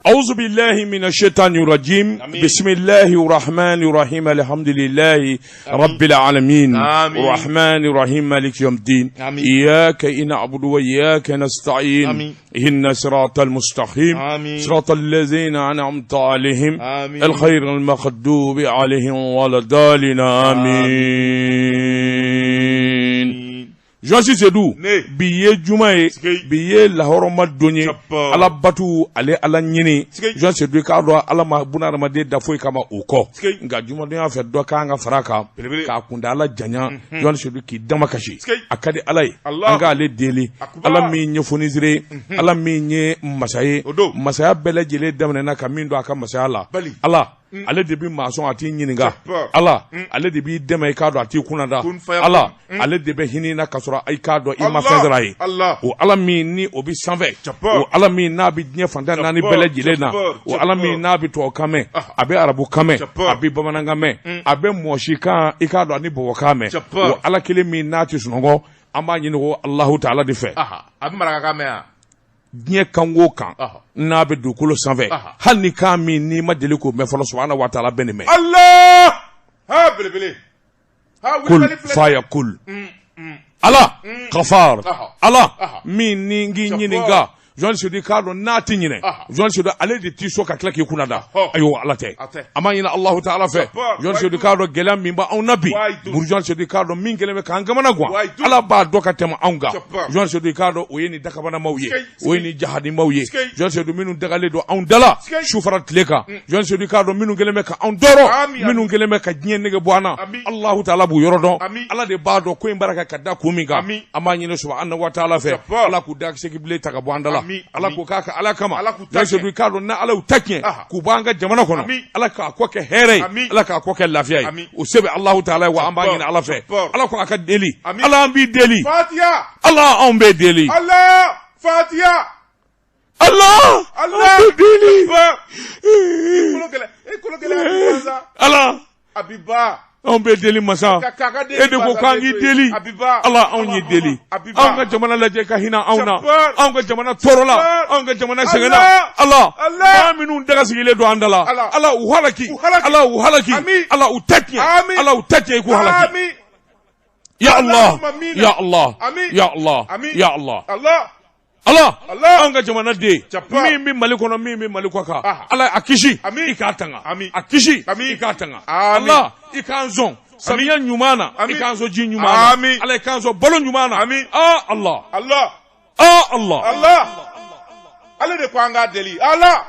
أعوذ بالله من الشيطان الرجيم بسم الله الرحمن الرحيم الحمد لله رب العالمين الرحمن الرحيم مالك يوم الدين إياك نعبد وإياك نستعين إن صراط المستقيم صراط الذين أنعمت عليهم الخير المغضوب عليهم ولا الضالين آمين Journaliste Seydou bi ye juma ye bi ye lahɔrɔma don ye ala batu ale ala ɲini Journaliste Seydou k'a dɔn ala ma bunadamaden da foyi kama o kɔ nka jumadonya fɛ dɔ kan ka fara kan k'a kuntaala janya Journaliste Seydou k'i dama kasi a ka di ala ye an k'ale deli ala min ye fonisire ye ala min ye masa ye masaya bɛɛ lajɛlen daminɛna ka min don a ka masaya la ala ale de bɛ maa sɔn a t'i ɲininka ala ale de b'i dɛmɛ i k'a dɔn a t'i kunnada ala ale de bɛ hinɛ na ka sɔrɔ i k'a dɔn i ma fɛn sɔrɔ a ye o ala min ni o bɛ sanfɛ o ala min n'a bɛ diɲɛ fan tan naani bɛɛ lajɛlen na o ala min n'a bɛ tubabukan mɛn a bɛ arabukan mɛn a bɛ bamanankan mɛn a bɛ mɔsikan i k'a dɔn ani bɔbɔkan mɛn o ala kelen min n'a tɛ sunɔgɔ an b'a ɲini o Alahu taala de fɛ a bɛ marakakan mɛn wa diɲɛ kan o kan n'a bɛ dugukolo sanfɛ hali ni kan min n'i ma deli k'o mɛn fɔlɔ subahana wa taala bɛ nin mɛn Allah ha belebele kul faya kul ala kafar ala min ni n k'i ɲininka Journaliste Seydou k'a dɔn n'a tɛ ɲinɛ Journaliste Seydou ale de t'i sɔn ka tila k'i kunna da ayi o ala tɛ an b'a ɲini Alahu taala fɛ Journaliste Seydou k'a dɔn gɛlɛya min b'anw na bi Journaliste Seydou k'a dɔn min kɛlen bɛ k'an kamana gan ala b'a dɔn ka tɛmɛ anw kan Journaliste Seydou k'a dɔn o ye nin dakabanamaw ye o ye nin jahadimaw ye Journaliste Seydou minnu dagalen don anw da la su fara tile kan Journaliste Seydou k'a dɔn minnu kɛlen bɛ ka anw tɔɔrɔ minnu kɛlen bɛ ka diɲɛ nege bɔ an na Alahu taala b'u yɔrɔ dɔn ala de b'a dɔn ko in baara ka da kun min kan an b'a ɲini subahana wa taala fɛ ala k'u dasigibile ta ka bɔ an da la ala k'o k'a ka ala kama Journaliste Seydou k'a dɔn n'ala y'u ta tiɲɛ k'u bɔ an ka jamana kɔnɔ ala k'a kɔ kɛ hɛrɛ ye ala k'a kɔ kɛ lafiya ye o se bɛ Alahu taala ye wa an b'a ɲini ala fɛ ala ko a ka deli ala an b'i deli ala anw b'e deli ala fatiya ala ala an b'e deli ala a bi ban anw b'e deli masa Ka- k'a ka deli e de ko masa k'an k'i bɛ to yen. deli A bi ban. ala anw y'i deli A bi ban. anw ka jamana lajɛ ka hinɛ anw na Jabbar. anw ka jamana tɔɔrɔla Jabbar. anw ka jamana sɛgɛnna Allah. ala Allah. maa minnu daga sigilen don an da la Allah. ala u halaki U halaki. ala u halaki Amin. ala u ta tiɲɛ Amin. ala u ta tiɲɛ i k'u halaki Amin. ya Allah Allahumma amina. ya Allah Amin. ya Allah Amin. ya Allah Allah. ala Allah. anw ka jamana den Jabbar. min bɛ Mali kɔnɔ min bɛ Mali kɔ kan Aha. ala a kisi Amin. i k'a tanga Amin. a kisi Amin. i k'a tanga Amin. ala i k'an sɔn samiya ɲuman na i Amin. k'an sɔn ji ɲuman na Amin. ala i k'an sɔn balo ɲuman na Amin. ah Allah Allah. ah Allah Allah. Ale de ko an k'a deli. Allah.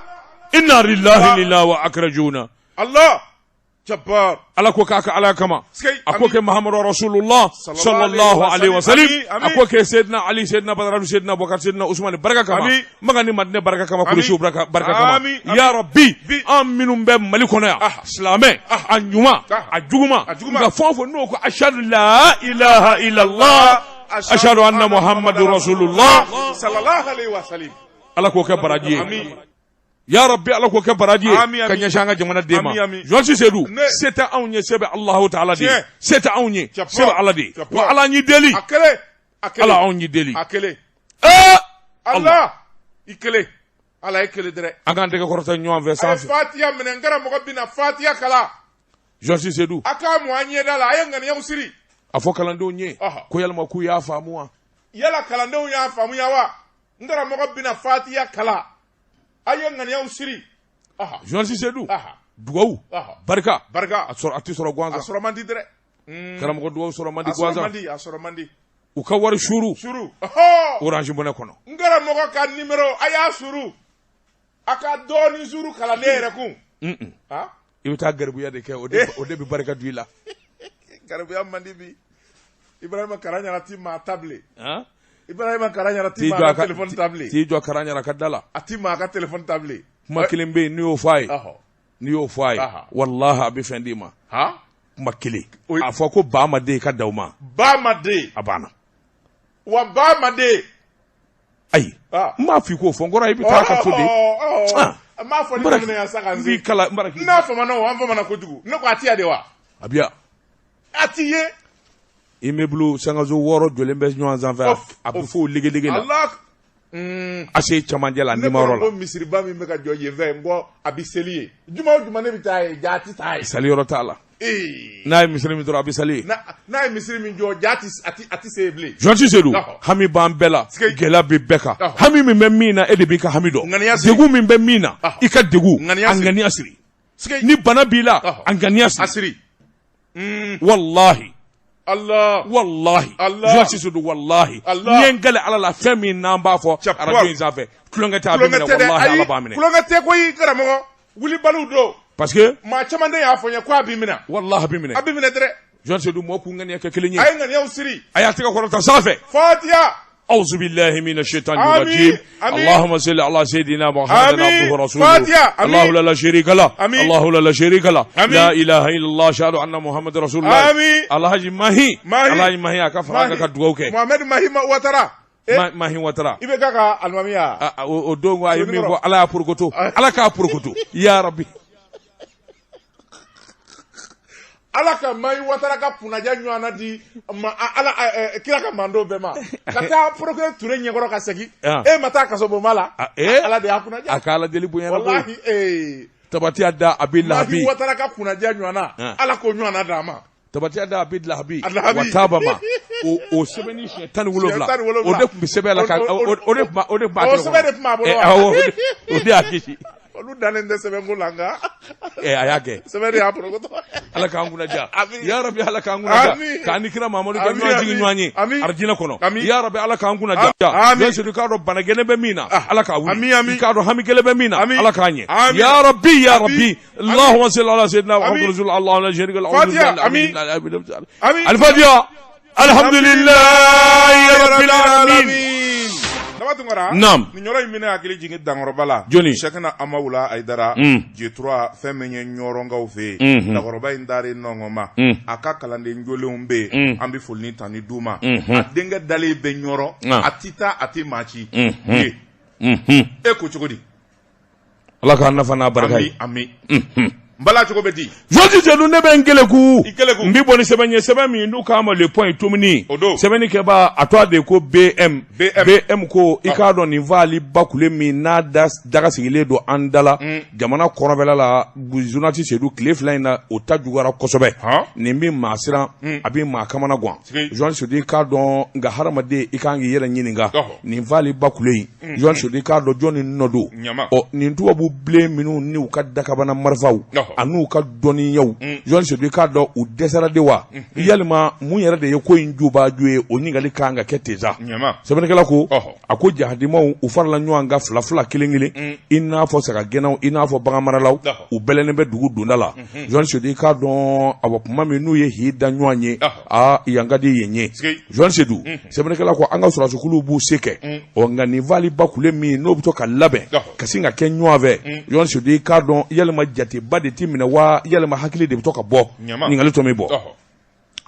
inna lillahi lillahi wa akrajuna Allah. Jabbar. ala ko k'a ka ala kama Sikei, a ko amin. kɛ mahamadu rasulullah sallallahu alaihi wasallam Amin, amin. a ko kɛ seydina ali seydina badaradu seydina bubakar seydina usmani barika kama Amin. maka ni madinɛ barika kama Amin. kurusiw barika barika kama Amin, amin. ya rabbi Bi. an minnu bɛ mali kɔnɔ yan Aha. silamɛ a ɲuman Aha. a juguman A juguman. nka fɛn o fɛn n'o ko ashadu la ilaha illallah ashadu anna muhammadu rasulullah Sallallahu alaihi wasallam. ala k'o kɛ baraji ye Amin. ya rabbi ala k'o kɛ baraji ye Amin, ka amin. ɲɛsin an ka jamana den ma Amin, amin. Journaliste Seydou Ne. se tɛ anw ye se bɛ Alahu taala de ye Tiɲɛ. se tɛ anw ye Jabbar. se bɛ Ala de ye Jabbar. wa ala an y'i deli A kelen. A kelen. ala anw y'i deli A kelen. ee Allah. I kelen. Ala i kelen dɛrɛ. an k'an tɛgɛ kɔrɔta ɲɔgɔn fɛ A ye sanfɛ fatiya minɛ n karamɔgɔ bɛna fatiya kalan. Journaliste Seydou A k'a mun an ɲɛda la a ye ŋaniyaw siri. a fɔ kalandenw ye Ɔhɔ. ko yalima k'u y'a faamu wa Yala kalandenw y'a faamuya wa? N karamɔgɔ bɛna fatiya kalan. A ye ŋaniyaw siri. Aha. Journaliste Seydou Aha. dugawu Aha. barika Barika. a sɔrɔ a tɛ sɔrɔ A gansan sɔrɔ man di dɛrɛ. karamɔgɔ dugawu sɔrɔ man di A sɔrɔ man gansan di. A sɔrɔ man di. u ka wari suru Suru. Ɔhɔ. orange money kɔnɔ N karamɔgɔ ka numéro a y'a suru. A ka dɔɔnin suru kalanden yɛrɛ kun. Un-un. Ha? i bɛ taa garibuya de kɛ o de o de bɛ barika don i la Garibuya man di bi. Ibrahima Karaɲara ti maa ta bilen. Han? Ibrahima Karaɲara ti T'i maa jɔ a ka ka téléphone ta bilen. t'i jɔ Karaɲara ka da la A ti maa ka téléphone ta bilen. kuma kelen bɛ yen n'i y'o fɔ a ye Ɔhɔ. n'i y'o fɔ a ye Aha. walahi a bɛ fɛn d'i ma Ha? kuma kelen Oui. a fɔ ko ba ma den i ka da o ma Ba ma den. a banna Wa ba ma den. ayi Ah. n m'a f'i k'o fɔ n kɔrɔ i bɛ taa ka so de Ah. N b'a fɔ N ni bara daminɛ yan sa ka n n b'i se. kala n bara k'i N'a famana o, an famana kojugu. Ne ko a ti yan de wa? a bi yan A ti ye. immeuble sangaso 6 jɔlen bɛ ɲɔgɔn sanfɛ Of, a bɛ of. fɔ o legelege la Allah. A se camancɛ la ne nimayɔrɔ kɔrɔ la. Ko misiriba min bɛ ka jɔ yen fɛ, n ko a bɛ seli yen juma o juma, ne bɛ taa yen, ja a tɛ taa yen. Sali yɔrɔ t'a la. N'a ye misiri min dɔrɔn, a bɛ sali yen. N'a ye misiri min jɔ, ja a tɛ se yen bilen. Journaliste Seydou, Ɔhɔ. hami b'an bɛɛ la, Sike. gɛlɛya bɛ bɛɛ kan. Ɔhɔ. Hami min bɛ min na, e de b'i ka hami dɔn. Ŋaniya siri. Degun min bɛ min na, Ɔhɔ. i ka degun, Ŋaniya a siri. ŋaniya siri. Sike. Ni bana b'i la, Ɔhɔ. a ŋaniya A siri. siri. Wallahi. Allah. Wallahi. Allah. Journaliste Seydou, wallahi. Allah. N ye n kali Ala la, fɛn min n'an b'a fɔ Cɛ, arajo in sanfɛ, tulonkɛ tɛ, a bɛ Tulonkɛ minɛ. tɛ dɛ. Wallahi, Ayi, Ala b'a minɛ. tulonkɛ tɛ koyi karamɔgɔ, wulibaliw don. Parce que Maa caman de y'a fɔ n ye ko a b'i minɛ. Wallahi, a bɛ minɛ. A b'i minɛ dɛ. Journaliste Seydou, mɔgɔ k'u ŋaniya kɛ kelen ye. A ye ŋaniyaw siri. A y'a tɛgɛ kɔrɔta sanfɛ. Fatiya. أعوذ بالله من الشيطان آمين. الرجيم. آمين. اللهم صل على سيدنا محمد آمين. عبده ورسوله. فاتحة. آمين. الله لا شريك له. آمين. الله لا شريك له. آمين. لا إله إلا الله، أشهد أن محمد رسول الله. آمين. Alhaji Mahi. Mahi. Alhaji Mahi, a ka fara an kan ka dugawu kɛ. Mohamed Mahi Watara. Mahi Watara. I bɛ k'a ka alimamiya. Ah, ah, o don ko a ye min fɔ, Ala y'a porokoto, Ala k'a porokoto ya Rabbi. Ala ka Mahi Watara ka kunnaja ɲɔgɔnna di ma Ala kira ka mando bɛɛ ma. Ka taa procureur Ture ɲɛkɔrɔ ka segin. Ah. E ma taa kasobonba la. Ah, eh. Ala de y'a kunnaja. A ka Ala deli bonyana koyi. Wallahi Tabatiya da abi Mahi lahabi. Watara ka kunnaja ɲɔgɔnna. Ah. Ala k'o ɲɔgɔnna d'a ma. Tabatiya da abi lahabi. Lahabi. Wa taaba ma o sɛbɛnni siɲɛ 17. Siɲɛ 17. O de tun bɛ sɛbɛn la ka o de tun b'a O tɛgɛ sɛbɛn kɔnɔ. de tun b'a bolo Eh, wa? awɔ, o de y'a kisi. Olu dannen tɛ sɛbɛnko la nka. A y'a kɛ. Sɛbɛn de y'a porokoto. Ala k'an kunna diya. Amin. Ya Rabbi, Ala k'an kunna diya. Amin. K'an ni kira Mamadu ka Amin, ɲɔgɔn jigin amin. ɲɔgɔn ye Amin. arijinɛ kɔnɔ. Amin. Ya Rabbi, Ala k'an kunna diya. Amin. Yesu, i k'a dɔn bana gɛlɛn bɛ min na, Ah. Ala k'a wuli. Amin, amin. I k'a dɔn hami gɛlɛn bɛ min na, Amin. Ala k'a ɲɛ. Amin. Ya Rabbi, ya Amin. Rabbi. Allahumma salli ala sayyidina Muhammad Amin. rasulullah. Allahumma la sharika lahu. Fatiha, amin. Amin. Al-Fatiha. Alhamdulillahi rabbil alamin. Daba Tunkara. Naam. Nin yɔrɔ in bɛ ne hakili jigin dankɔrɔba la. Jɔnni? Sɛkina Amawula Ayidara. Jetura fɛn min ye ɲɔrɔnkaw fɛ yen. Dankɔrɔba in daren nɔngɔn ma. A ka kalanden jolenw bɛ yen. An bɛ foli ni tani d'u ma. A denkɛ dalen bɛ ɲɔrɔ. Ah. A ti taa, a ti maa ci. Ye. E ko cogo di? Ala k'an nafa n'a barika ye. Ami ami. N bala cogo bɛ di? Journaliste Seydou, ne bɛ n keleku. I keleku. N bɛ bɔ ni sɛbɛn ye, sɛbɛn min n'u k'a ma Le Point Tumuni. O don. Sɛbɛnni kɛbaa a tɔgɔ de ko BM. BM. BM ko i k'a dɔn nin faali bakule min n'a da daga sigilen don an da la jamana kɔrɔnfɛla la, journaliste Seydou, tile 2 in na, o ta juguyara kosɛbɛ. Han. Nin bɛ maa siran, a bɛ maa kamana gan. Sigi. Journaliste Seydou, i k'a dɔn nka hadamaden, i kan k'i yɛrɛ ɲininka. Ɔhɔ. Nin faali bakule in, journaliste Seydou, i k'a dɔn jɔnni nɔ don? Ɲama. Ɔ, nin tubabu bilen minnu n'u ka dakabana marifaw Ɔhɔ. an'u ka dɔnniyaw, journaliste Seydou, i k'a dɔn u dɛsɛra de wa? Yalima mun yɛrɛ de ye ko in jubaju ye? O ɲininkali kan ka kɛ ten sa. Ɲama. Sɛbɛnnikɛla ko, Ɔhɔ. a ko jahadimaw u farala ɲɔgɔn kan fila fila, kelen kelen, i n'a fɔ sagagɛnnaw, i n'a fɔ baganmaralaw. Ɔhɔ. U bɛlɛnnen bɛ dugu donda la. Journaliste Seydou, i k'a dɔn awa, kuma min n'u ye hi da ɲɔgɔn ye, Ɔhɔ. aa, yan ka di yen ye. Sigi. Journaliste Seydou, sɛbɛnnikɛla ko an ka sɔrɔdasikuluw b'u se kɛ. Ɔ, nka nin faali bakule min n'o bɛ to ka labɛn Ɔhɔ. ka sin ka kɛ ɲɔgɔn fɛ, journaliste Seydou, i k'a dɔn yalima jateba de ti minɛ wa, yalima hakili de bɛ to ka bɔ? Ɲama. Ɲininkali tɔ min bɔ, Ɔhɔ.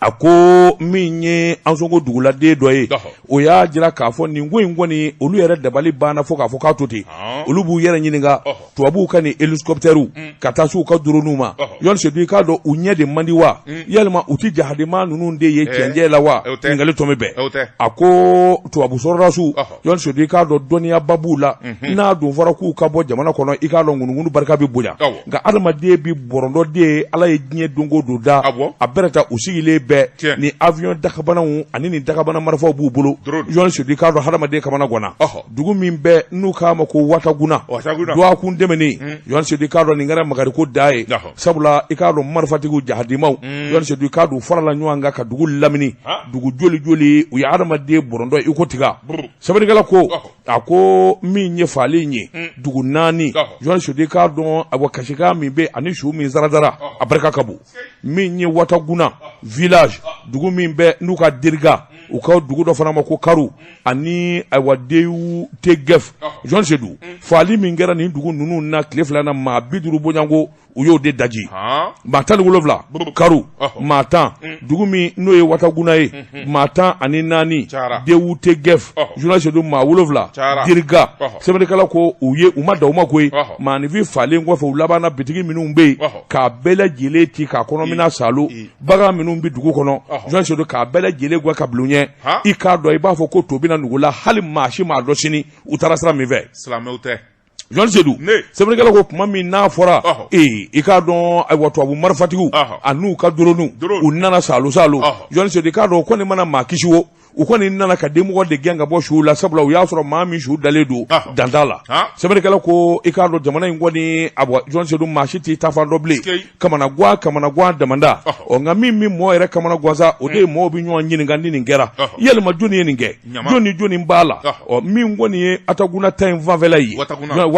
a ko min ye Ansongo duguladen dɔ ye, Ɔhɔ. o y'a jira k'a fɔ nin ko in kɔni, olu yɛrɛ dabali banna fo k'a fɔ k'a to ten. Han. Olu b'u yɛrɛ ɲininka Ɔhɔ. tubabuw ka nin hélicoptère ka taa se u ka drone ma. Ɔhɔ. Journaliste Seydou, i k'a dɔn u ɲɛ de man di wa, yalima u ti jahadima ninnu de ye cɛncɛn la wa? O tɛ. Ɲininkali tɔ min bɛn, O tɛ. a ko tubabu sɔrɔdasiw, Ɔhɔ. Journaliste Seydou, i k'a dɔn dɔnniyaba b'u la. N'a dun fɔra k'u ka bɔ jamana kɔnɔ, i k'a dɔn ŋunuŋunu barika bɛ bonya. Awɔ. Nka adamaden bi bɔrɔndɔ de ye, Ala ye diɲɛ don o don da. Awɔ. A bɛrɛ ta u sigilen bɛɛ Tiɲɛ. ni avion dakabanaw ani ni dakabana marifaw b'u bolo. Drone. Journaliste Seydou, i k'a dɔn hadamaden kamana ganna. Ɔhɔ. Dugu min bɛ n'u k'a ma ko Wataguna, Wataguna. dɔgɔkun tɛmɛnen, journaliste Seydou, i k'a dɔn nin kɛra makariko da ye. Ɔhɔ. Sabula i k'a dɔn marifatigiw jahadimaw, journaliste Seydou, i k'a dɔn u farala ɲɔgɔn kan ka dugu lamini. Ah. Dugu joli joli u ye hadamaden bɔrɔndɔ i ko tiga. Brr. Sɛbɛnnikɛla ko, Ɔhɔ. a ko min ye faalen ye dugu naani, Ɔhɔ. journaliste Seydou, i k'a dɔn awa, kasikan min bɛ ani su min saradara, a barika ka bon. Min ye Wataguna village, dugu min bɛ n'u ka Deriga, u ka dugu dɔ fana ma ko Karu ani ayiwa Deyu Tegef, journaliste Seydou, faali min kɛra nin dugu ninnu na tile 2 na, maa 50 bɔɲɔgɔnko u y'o de daji. Han. Maa 17 Karu, Ɔhɔ. maa 10 dugu min n'o ye Wataguna ye, maa 14. Cayara. Dewu Tegef, Ɔhɔ. journaliste Seydou, maa 7. Cayara. Deriga. Ɔhɔ. Sɛbɛnnikɛla ko u ye u ma da u ma koyi. Ɔhɔ. Maaninfin falen kɔfɛ, u labanna bitigi minnu bɛ yen Ɔhɔ. k'a bɛɛ lajɛlen ci k'a kɔnɔmina salo. I. Bagan minnu bɛ dugu kɔnɔ, Ɔhɔ. journaliste Seydou, k'a bɛɛ lajɛlen gɛn ka bulon ɲɛ. ɲɛ i k'a dɔn i b'a fɔ ko to bɛna nugu la hali maa si m'a dɔn sini u taara sira min fɛ. Silamɛw tɛ. Journaliste Seydou, sɛbɛnnikɛla ko tuma min n'a fɔra ee i k'a dɔn ayiwa tubabu marifatigiw an'u ka drone u nana salo salo journaliste Seydou i k'a dɔn o kɔni mana maa kisi o u kɔni nana ka denmɔgɔ de gɛn ka bɔ suw la sabula u y'a sɔrɔ maa min su dalen don dan t'a la sɛbɛnnikɛla ko i k'a dɔn jamana in kɔni awa journaliste Seydou maa si t'i ta fan dɔn bilen kamanagan kamanagan damanda ɔ nka min bɛ mɔgɔ yɛrɛ kamana gan sa o de ye mɔgɔw bɛ ɲɔgɔn ɲininka ni nin kɛra yalima jɔnni ye nin kɛ jɔn ni jɔnni b'a la ɔ min kɔni ye Ataguna ta in fanfɛla ye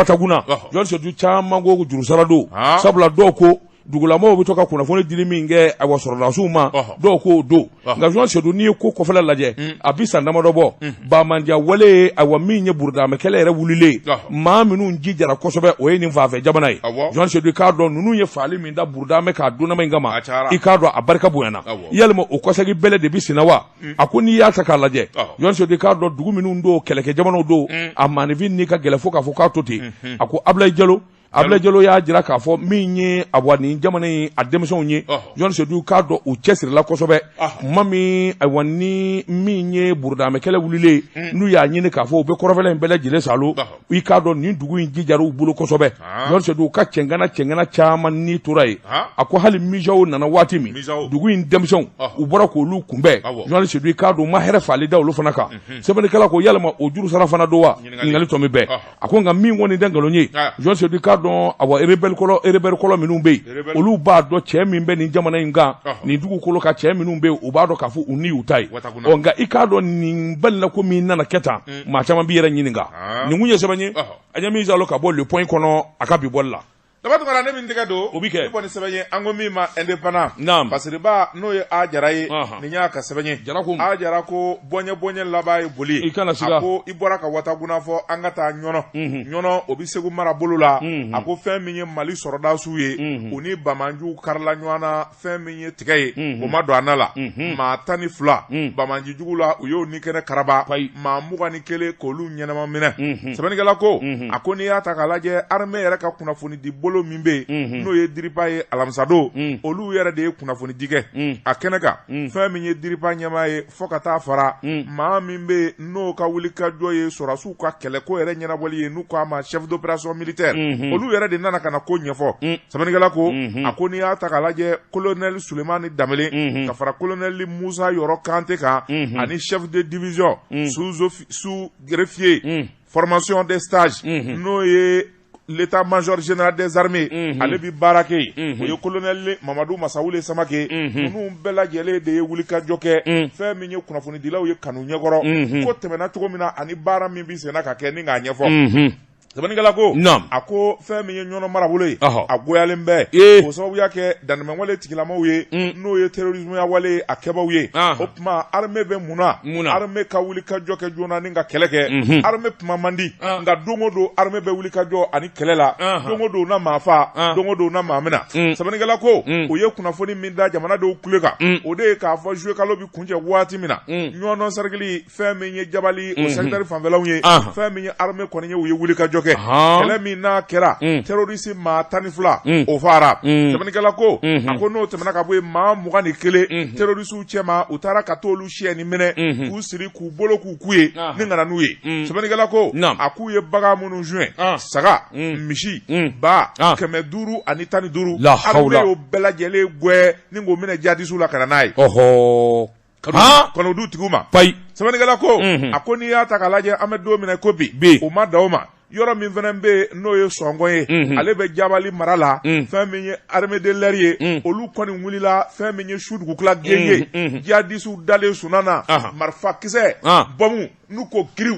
Wataguna journaliste Seydou caman ko jurusara don sabula dɔw ko dugulamɔgɔw bɛ to ka kunnafoni dili min kɛ awa sɔrɔdasiw ma dɔw k'o don nka journaliste Seydou n'i ye ko kɔfɛla lajɛ a bi san damadɔ bɔ banbaanciya wale ye awa min ye burudamɛ kɛlɛ yɛrɛ wulilen maa minnu jijara kosɛbɛ o ye nin fanfɛ jamana ye journaliste Seydou i k'a dɔn ninnu ye faali min da burudamɛ k'a donnama in kama i k'a dɔn a barika bonyana yalima o kɔsegin bɛlɛ de bɛ senna wa a ko n'i y'a ta k'a lajɛ journaliste Seydou i k'a dɔn dugu minnu don kɛlɛkɛ jamanaw don a maaninfin ni ka gɛlɛn fo k'a fɔ k'a to ten a ko Abulayi Jalo Abulayi Jalo y'a jira k'a fɔ min ye awa nin jamana in a denmisɛnw ye journaliste Seydou k'a dɔn u cɛsirila kosɛbɛ tuma min ayiwa ni min ye burudamɛ kɛlɛ wulilen n'u y'a ɲini k'a fɔ u bɛ kɔrɔnfɛla in bɛɛ lajɛlen salo i k'a dɔn nin dugu in jijara u bolo kosɛbɛ journaliste Seydou u ka cɛngana cɛngana caman ni tora yen a ko hali MUJAO nana waati min dugu in denmisɛnw u bɔra k'olu kunbɛn journaliste Seydou i k'a dɔn u ma hɛrɛ faali da olu fana kan sɛbɛnnikɛla ko yalima o jurusara fana don wa ɲininkali tɔ min bɛɛ a ko nka min kɔni tɛ nkalon ye journaliste Seydou i k'a dɔn awa rebelle kɔrɔ rebelle kɔrɔ minnu bɛ yen olu b'a dɔn cɛ min bɛ nin jamana in kan nin dugukolo kan cɛ minnu bɛ yen u b'a dɔn k'a fɔ u ni y'u ta ye ɔ nka i k'a dɔn nin balila ko min nana kɛ tan maa caman b'i yɛrɛ ɲininka nin kun ye sɛbɛn ye an ye min sɔrɔ ka bɔ Le Point kɔnɔ a ka bi bɔli la. Daba Tunkara ne min tɛgɛ don o bɛ kɛ ni bɔ ni sɛbɛn ye an ko min ma Indépendant Naam. Fasiriba n'o ye A Jara ye nin y'a ka sɛbɛn ye Jara ko A Jara ko bɔɲɛ bɔɲɛ laban ye boli ye I kana siga. a ko i bɔra ka Wataguna fɔ an ka taa Ɲɔnɔ Ɲɔnɔ o bɛ Segu mara bolo la a ko fɛn min ye Mali sɔrɔdasiw ye u ni banbaanciw karila ɲɔgɔn na fɛn min ye tigɛ ye o ma don a na la maa 12 banbaanci jugu la u y'o ni kɛnɛ karaba maa 21 k'olu ɲɛnama minɛ sɛbɛnnikɛla ko a ko n'i y'a ta k'a lajɛ armée yɛrɛ ka kunnafonidi bolo min bɛ yen n'o ye DIRPA ye alamisadon olu yɛrɛ de ye kunnafonidi kɛ a kɛnɛ kan fɛn min ye DIRPA ɲɛmaa ye fo ka taa fara maa min bɛ yen n'o ka wulikajɔ ye sɔrɔdasiw ka kɛlɛko yɛrɛ ɲɛnabɔli ye n'u k'a ma chef d'opération militaire olu yɛrɛ de nana ka na ko ɲɛfɔ sɛbɛnnikɛla ko a ko n'i y'a ta k'a lajɛ colonel Sulemani Danbele ka fara colonel Musa Yɔrɔ Kante kan ani chef de division sous greffier formation des stages n'o ye l'état-major général des armées ale bɛ baara kɛ yen o ye colonel Mamadu Masawule Samake ninnu bɛɛ lajɛlen de ye wulikajɔ kɛ fɛn min ye kunnafonidilaw ye kanu ɲɛkɔrɔ ko tɛmɛna cogo min na ani baara min bɛ senna ka kɛ ni k'a ɲɛfɔ sɛbɛnnikɛla ko a ko fɛn min ye Ɲɔnɔ marabolo ye a goyalen bɛ o sababuya kɛ dantɛmɛwale tigilamaw ye n'o ye terrorisme wale a kɛbaw ye o tuma armée bɛ mun na armée ka wuli ka jɔ kɛ joona ni ka kɛlɛ kɛ armée kuma man di nka don o don armée bɛ wuli ka jɔ ani kɛlɛ la don o don na maa faa don o don na maa minɛ sɛbɛnnikɛla ko u ye kunnafoni min da jamanadenw tulo kan o de ye k'a fɔ juillet kalo bɛ kuncɛ waati min na Ɲɔnɔ cercle fɛn min ye Jabali o secteur fanfɛlaw ye fɛn min ye armée kɔni ye u ye wuli ka jɔ kɛ kɛlɛ min n'a kɛra terroriste maa 12 o faara sɛbɛnnikɛla ko a ko n'o tɛmɛna ka bɔ yen maa 21 terroristew cɛma u taara ka t'olu siyɛni minɛ k'u siri k'u bolo k'u ku ye ni ka na n'u ye sɛbɛnnikɛla ko a k'u ye bagan minnu suɲɛ saga misi ba 515 armée y'o bɛɛ lajɛlen gɛn ni k'o minɛ jihadistew la ka na n'a ye ɔhɔ ka n'o d'u tigiw ma payi sɛbɛnnikɛla ko a ko n'i y'a ta k'a lajɛ an bɛ don min na ko bi o ma dan o ma yɔrɔ min fana bɛ yen n'o ye Sɔngɔ ye ale bɛ Jabali mara la fɛn min ye armée de l'air ye olu kɔni wulila fɛn min ye su dugukila genge jihadistew dalen sunna na marifakisɛ bɔmu n'u ko giriw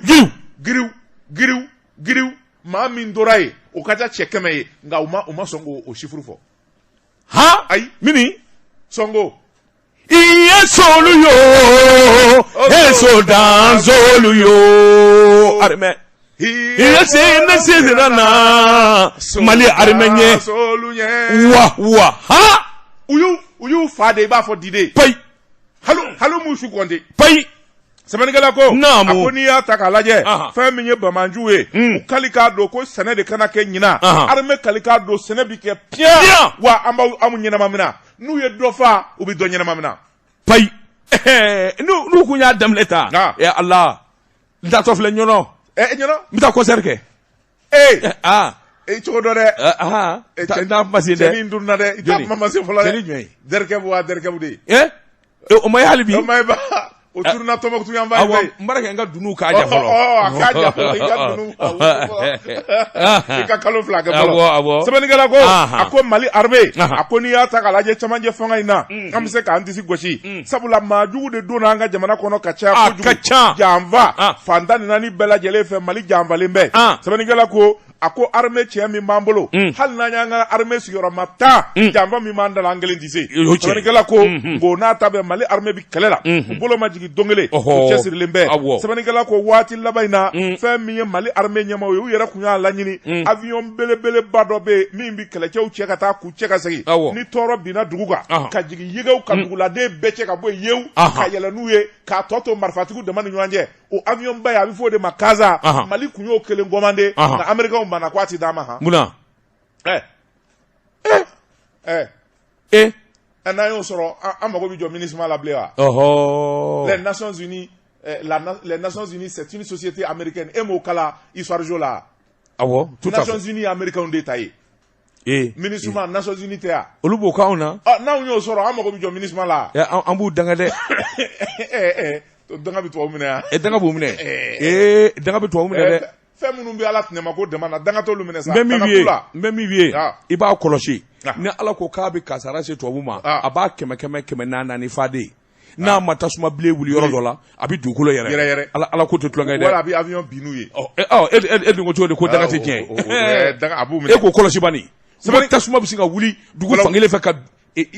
giriw giriw giriw maa min tora yen o ka ca cɛ 100 ye nka u ma sɔn k'o chiffre fɔ han ayi mini Sɔngo i ye solu yo e so dan solu yo armée i ye sen ne sen na Mali armée ɲɛ solu ɲɛ wa wa ha u y'u fa de i b'a fɔ diden payi hali m'u su kɔnte payi sɛbɛnnikɛla ko Naamu. a ko n'i y'a ta k'a lajɛ fɛn min ye banbaanciw ye u kali k'a don ko sɛnɛ de kana kɛ ɲinan armée kali k'a don sɛnɛ bi kɛ piyan wa an b'aw anw ɲɛnama minɛ n'u ye dɔ faa u bɛ dɔ ɲɛnama minɛ payi N'u kun y'a daminɛ tan, ala, n taatɔ filɛ Ɲɔnɔ. Ɲɔnɔ? N bɛ taa concert kɛ. Ee! Aa! E cogo dɔ dɛ. N t'a kuma se dɛ. Cɛnin dunna dɛ, i t'a kuma ma se fɔlɔ dɛ. Cɛnin jumɛn ye? Derkɛbu wa Derkɛbu de ye. O ma ye hali bi. O ma ye ba. O turuna Tɔnbukutu yan fan fɛ. Awɔ, n b'a kɛ n ka dununw k'a ja fɔlɔ. A k'a ja fɔlɔ, i ka dununw i ka kalo 2 kɛ fɔlɔ. Awɔ, awɔ. Sɛbɛnnikɛla ko, a ko Mali armée, a ko n'i y'a ta k'a lajɛ cɛmancɛ fanga in na, an bɛ se k'an disi gosi. Sabula maa jugu de donna an ka jamana kɔnɔ ka caya kojugu. A ka ca. Janfa, fan 14 bɛɛ lajɛlen fɛ, Mali janfalen bɛɛ. Sɛbɛnnikɛla ko, a ko armée cɛ min b'an bolo, hali n'an y'an ka armée sigiyɔrɔma 10, janfa min b'an da la, an kelen tɛ se. Sɛbɛnnikɛla ko, o n'a ta bɛɛ, Mali armée bɛ kɛlɛ la, u bolo ma jigin don kelen, u cɛsirilen bɛɛ. Sɛbɛnnikɛla ko, waati laban in na, fɛn min ye Mali armée ɲɛmaaw ye, u yɛrɛ kun y'a laɲini, avion belebeleba dɔ bɛ yen min bɛ kɛlɛcɛw cɛ ka taa k'u cɛ ka segin, ni tɔɔrɔ binna dugu kan, ka jigin yegew ka duguladen bɛɛ cɛ ka bɔ yen yew, ka yɛlɛ n'u ye, k'a tɔ to marifatigiw dama ni ɲɔgɔn cɛ. O avion ba ye, a bɛ fɔ o de ma Casa. Mali tun y'o kelen commandé, nka Américains banna k'a tɛ d'an ma. Han! Munna? N'an y'o sɔrɔ, an mago bɛ jɔ MINUSMA la bilen wa? Ɔhɔ. Les Nations Unies, les Nations Unies, c'est une société américaine. E m'o kalan histoire géo la? Awɔ, tout à fait. Nations Unies ye Américains de ta ye. MINUSMA, Nations Unies tɛ yan. Olu b'o k'anw na. N'anw y'o sɔrɔ, an mago bɛ jɔ MINUSMA la. An b'u danga dɛ. Danga bɛ tubabu minɛ yan. Danga b'u minɛ. Danga bɛ tubabu minɛ dɛ. Fɛn minnu bɛ Ala tinɛma ko dama na, danga t'olu minɛ sa. N bɛ min f'i ye, i b'a kɔlɔsi. Ni Ala ko k'a bɛ kasara se tubabu ma, a b'a kɛmɛ kɛmɛ kɛmɛ naani naani faden. N'a ma tasuma bilen wuli yɔrɔ dɔ la, a bɛ dugukolo yɛrɛ yɛrɛ. Ala ko tɛ tulonkɛ dɛ. Wala a bɛ avion bin n'u ye. E dun ko cogo di ko danga tɛ tiɲɛ? Danga a b'u minɛ. E k'o kɔlɔsi bani. Sɛbɛnni tasuma bɛ sin ka wuli dugu fankelen fɛ ka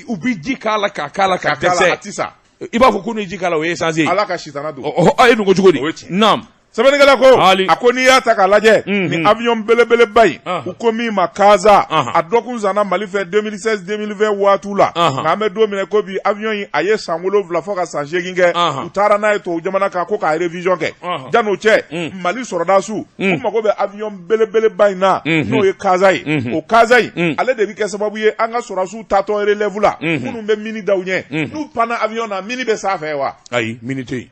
u bɛ ji k'a la k'a k'a la ka dɛsɛ. A tɛ sa. I b'a fɔ ko ni ji k'a la, o ye essence ye. Ala ka sitana don. E dun ko cogo di? Naam. Sɛbɛnnikɛla ko, a ko n'i y'a ta k'a lajɛ, nin avion belebeleba in, u ko min ma Casa, a dɔ kun sanna Mali fɛ 2016 2020 waatiw la, nka an bɛ don min na ko bi, avion in a ye san 7 fo ka san 8 kɛ, u taara n'a ye tubabu jamana kan ko k'a révision kɛ. Jan'o cɛ, Mali sɔrɔdasiw u mago bɛ avion belebeleba in na, n'o ye Casa ye. O Casa in, ale de bɛ kɛ sababu ye an ka sɔrɔdasiw taatɔ relève la, minnu bɛ mine da u ɲɛ, n'u panna avion na, mine bɛ s'a fɛ wa? Ayi, mine tɛ yen.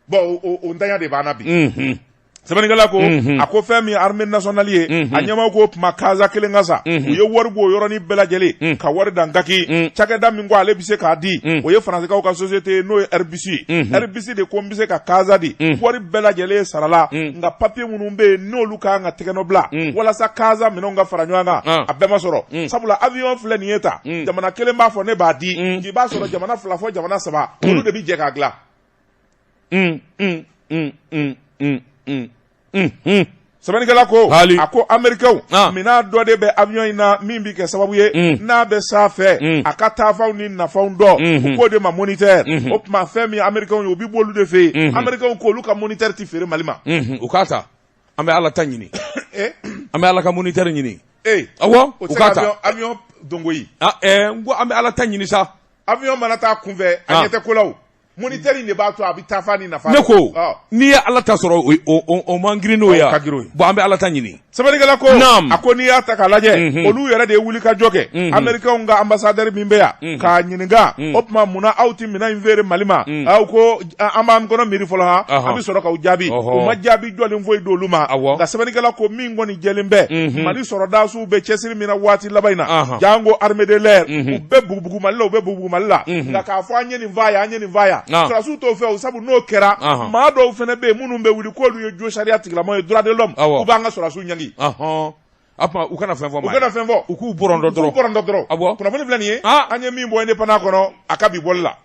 Bon, o ntanya de b'an na bi. Sɛbɛnnikɛla ko, a ko fɛn min armée nationale ye, a ɲɛmaaw ko tuma Casa kelen ka sa, u ye wari bɔ o yɔrɔnin bɛɛ lajɛlen ka wari dan kaki cakɛda min ko ale bɛ se k'a di, o ye Faransikaw ka société ye, n'o ye Airbus ye. Airbus de ko n bɛ se ka Casa di. Wari bɛɛ lajɛlen sarala, nka papier minnu bɛ yen n'olu ka kan ka tɛgɛnɔ bila walasa Casa minɛnw ka fara ɲɔgɔn kan, a bɛɛ ma sɔrɔ. Sabula avion filɛ nin ye tan, jamana kelen b'a fɔ ne b'a di, i b'a sɔrɔ jamana 2 fɔ jamana 3, olu de bɛ jɛ k'a dilan. Sɛbɛnnikɛla ko, a ko Américains, minɛn dɔ de bɛ avion in na min bɛ kɛ sababu ye n'a bɛ s'a fɛ a ka taafanw ni nafanw dɔn, u k'o de ma moniteur. O tuma fɛn min Américains ye, u bɛ b'olu de fɛ yen. Américains ko olu ka moniteur tɛ feere Mali ma. U k'a ta, an bɛ Ala ta ɲini, an bɛ Ala ka moniteur ɲini. Awɔ, u k'a ta. Avion dongo yi. N ko an bɛ Ala ta ɲini sa. Avion mana taa kunfɛ, a ɲɛ tɛ ko la o. Moniteur in de b'a to a bɛ taa ni nafa. Ne ko n'i ye Ala ta sɔrɔ, o man girin n'o ye. Bon, an bɛ Ala ta ɲini. Sɛbɛnnikɛla ko, a ko n'i y'a ta k'a lajɛ, olu yɛrɛ de ye wuli ka jɔ kɛ. Américains ka ambassadeur min bɛ yan, k'a ɲininka, o tuma munna aw tɛ minɛn in feere Mali ma? Aw ko an b'an kɔnɔ miiri fɔlɔ, han, an bɛ sɔrɔ k'aw jaabi. U ma jaabi jɔlen foyi d'olu ma. Nka sɛbɛnnikɛla ko min kɔni jɛlen bɛ, Mali sɔrɔdasiw bɛ cɛsiri min na waati laban in na, janko armée de l'air, u bɛ bugubugu Mali la, u bɛ bugubugu Mali la. Nka k'a fɔ an ye nin fa yan, an ye nin fa yan, sɔrɔdasiw t'o fɛ o. Sabu n'o kɛra, maa dɔw fana bɛ yen minnu bɛ wuli k'olu ye jo sariya tigilamaw ye, droit de l'homme, u b'an ka sɔrɔdasiw ɲangi. A tuma u kana fɛn fɔ. U kana fɛn fɔ. U k'u bɔrɔntɔ dɔrɔn. U k'u bɔrɔntɔ dɔrɔn. Awɔ. Kunnafoni filɛ nin ye, an ye min bɔ Indépendant kɔnɔ, a ka bi bɔli la.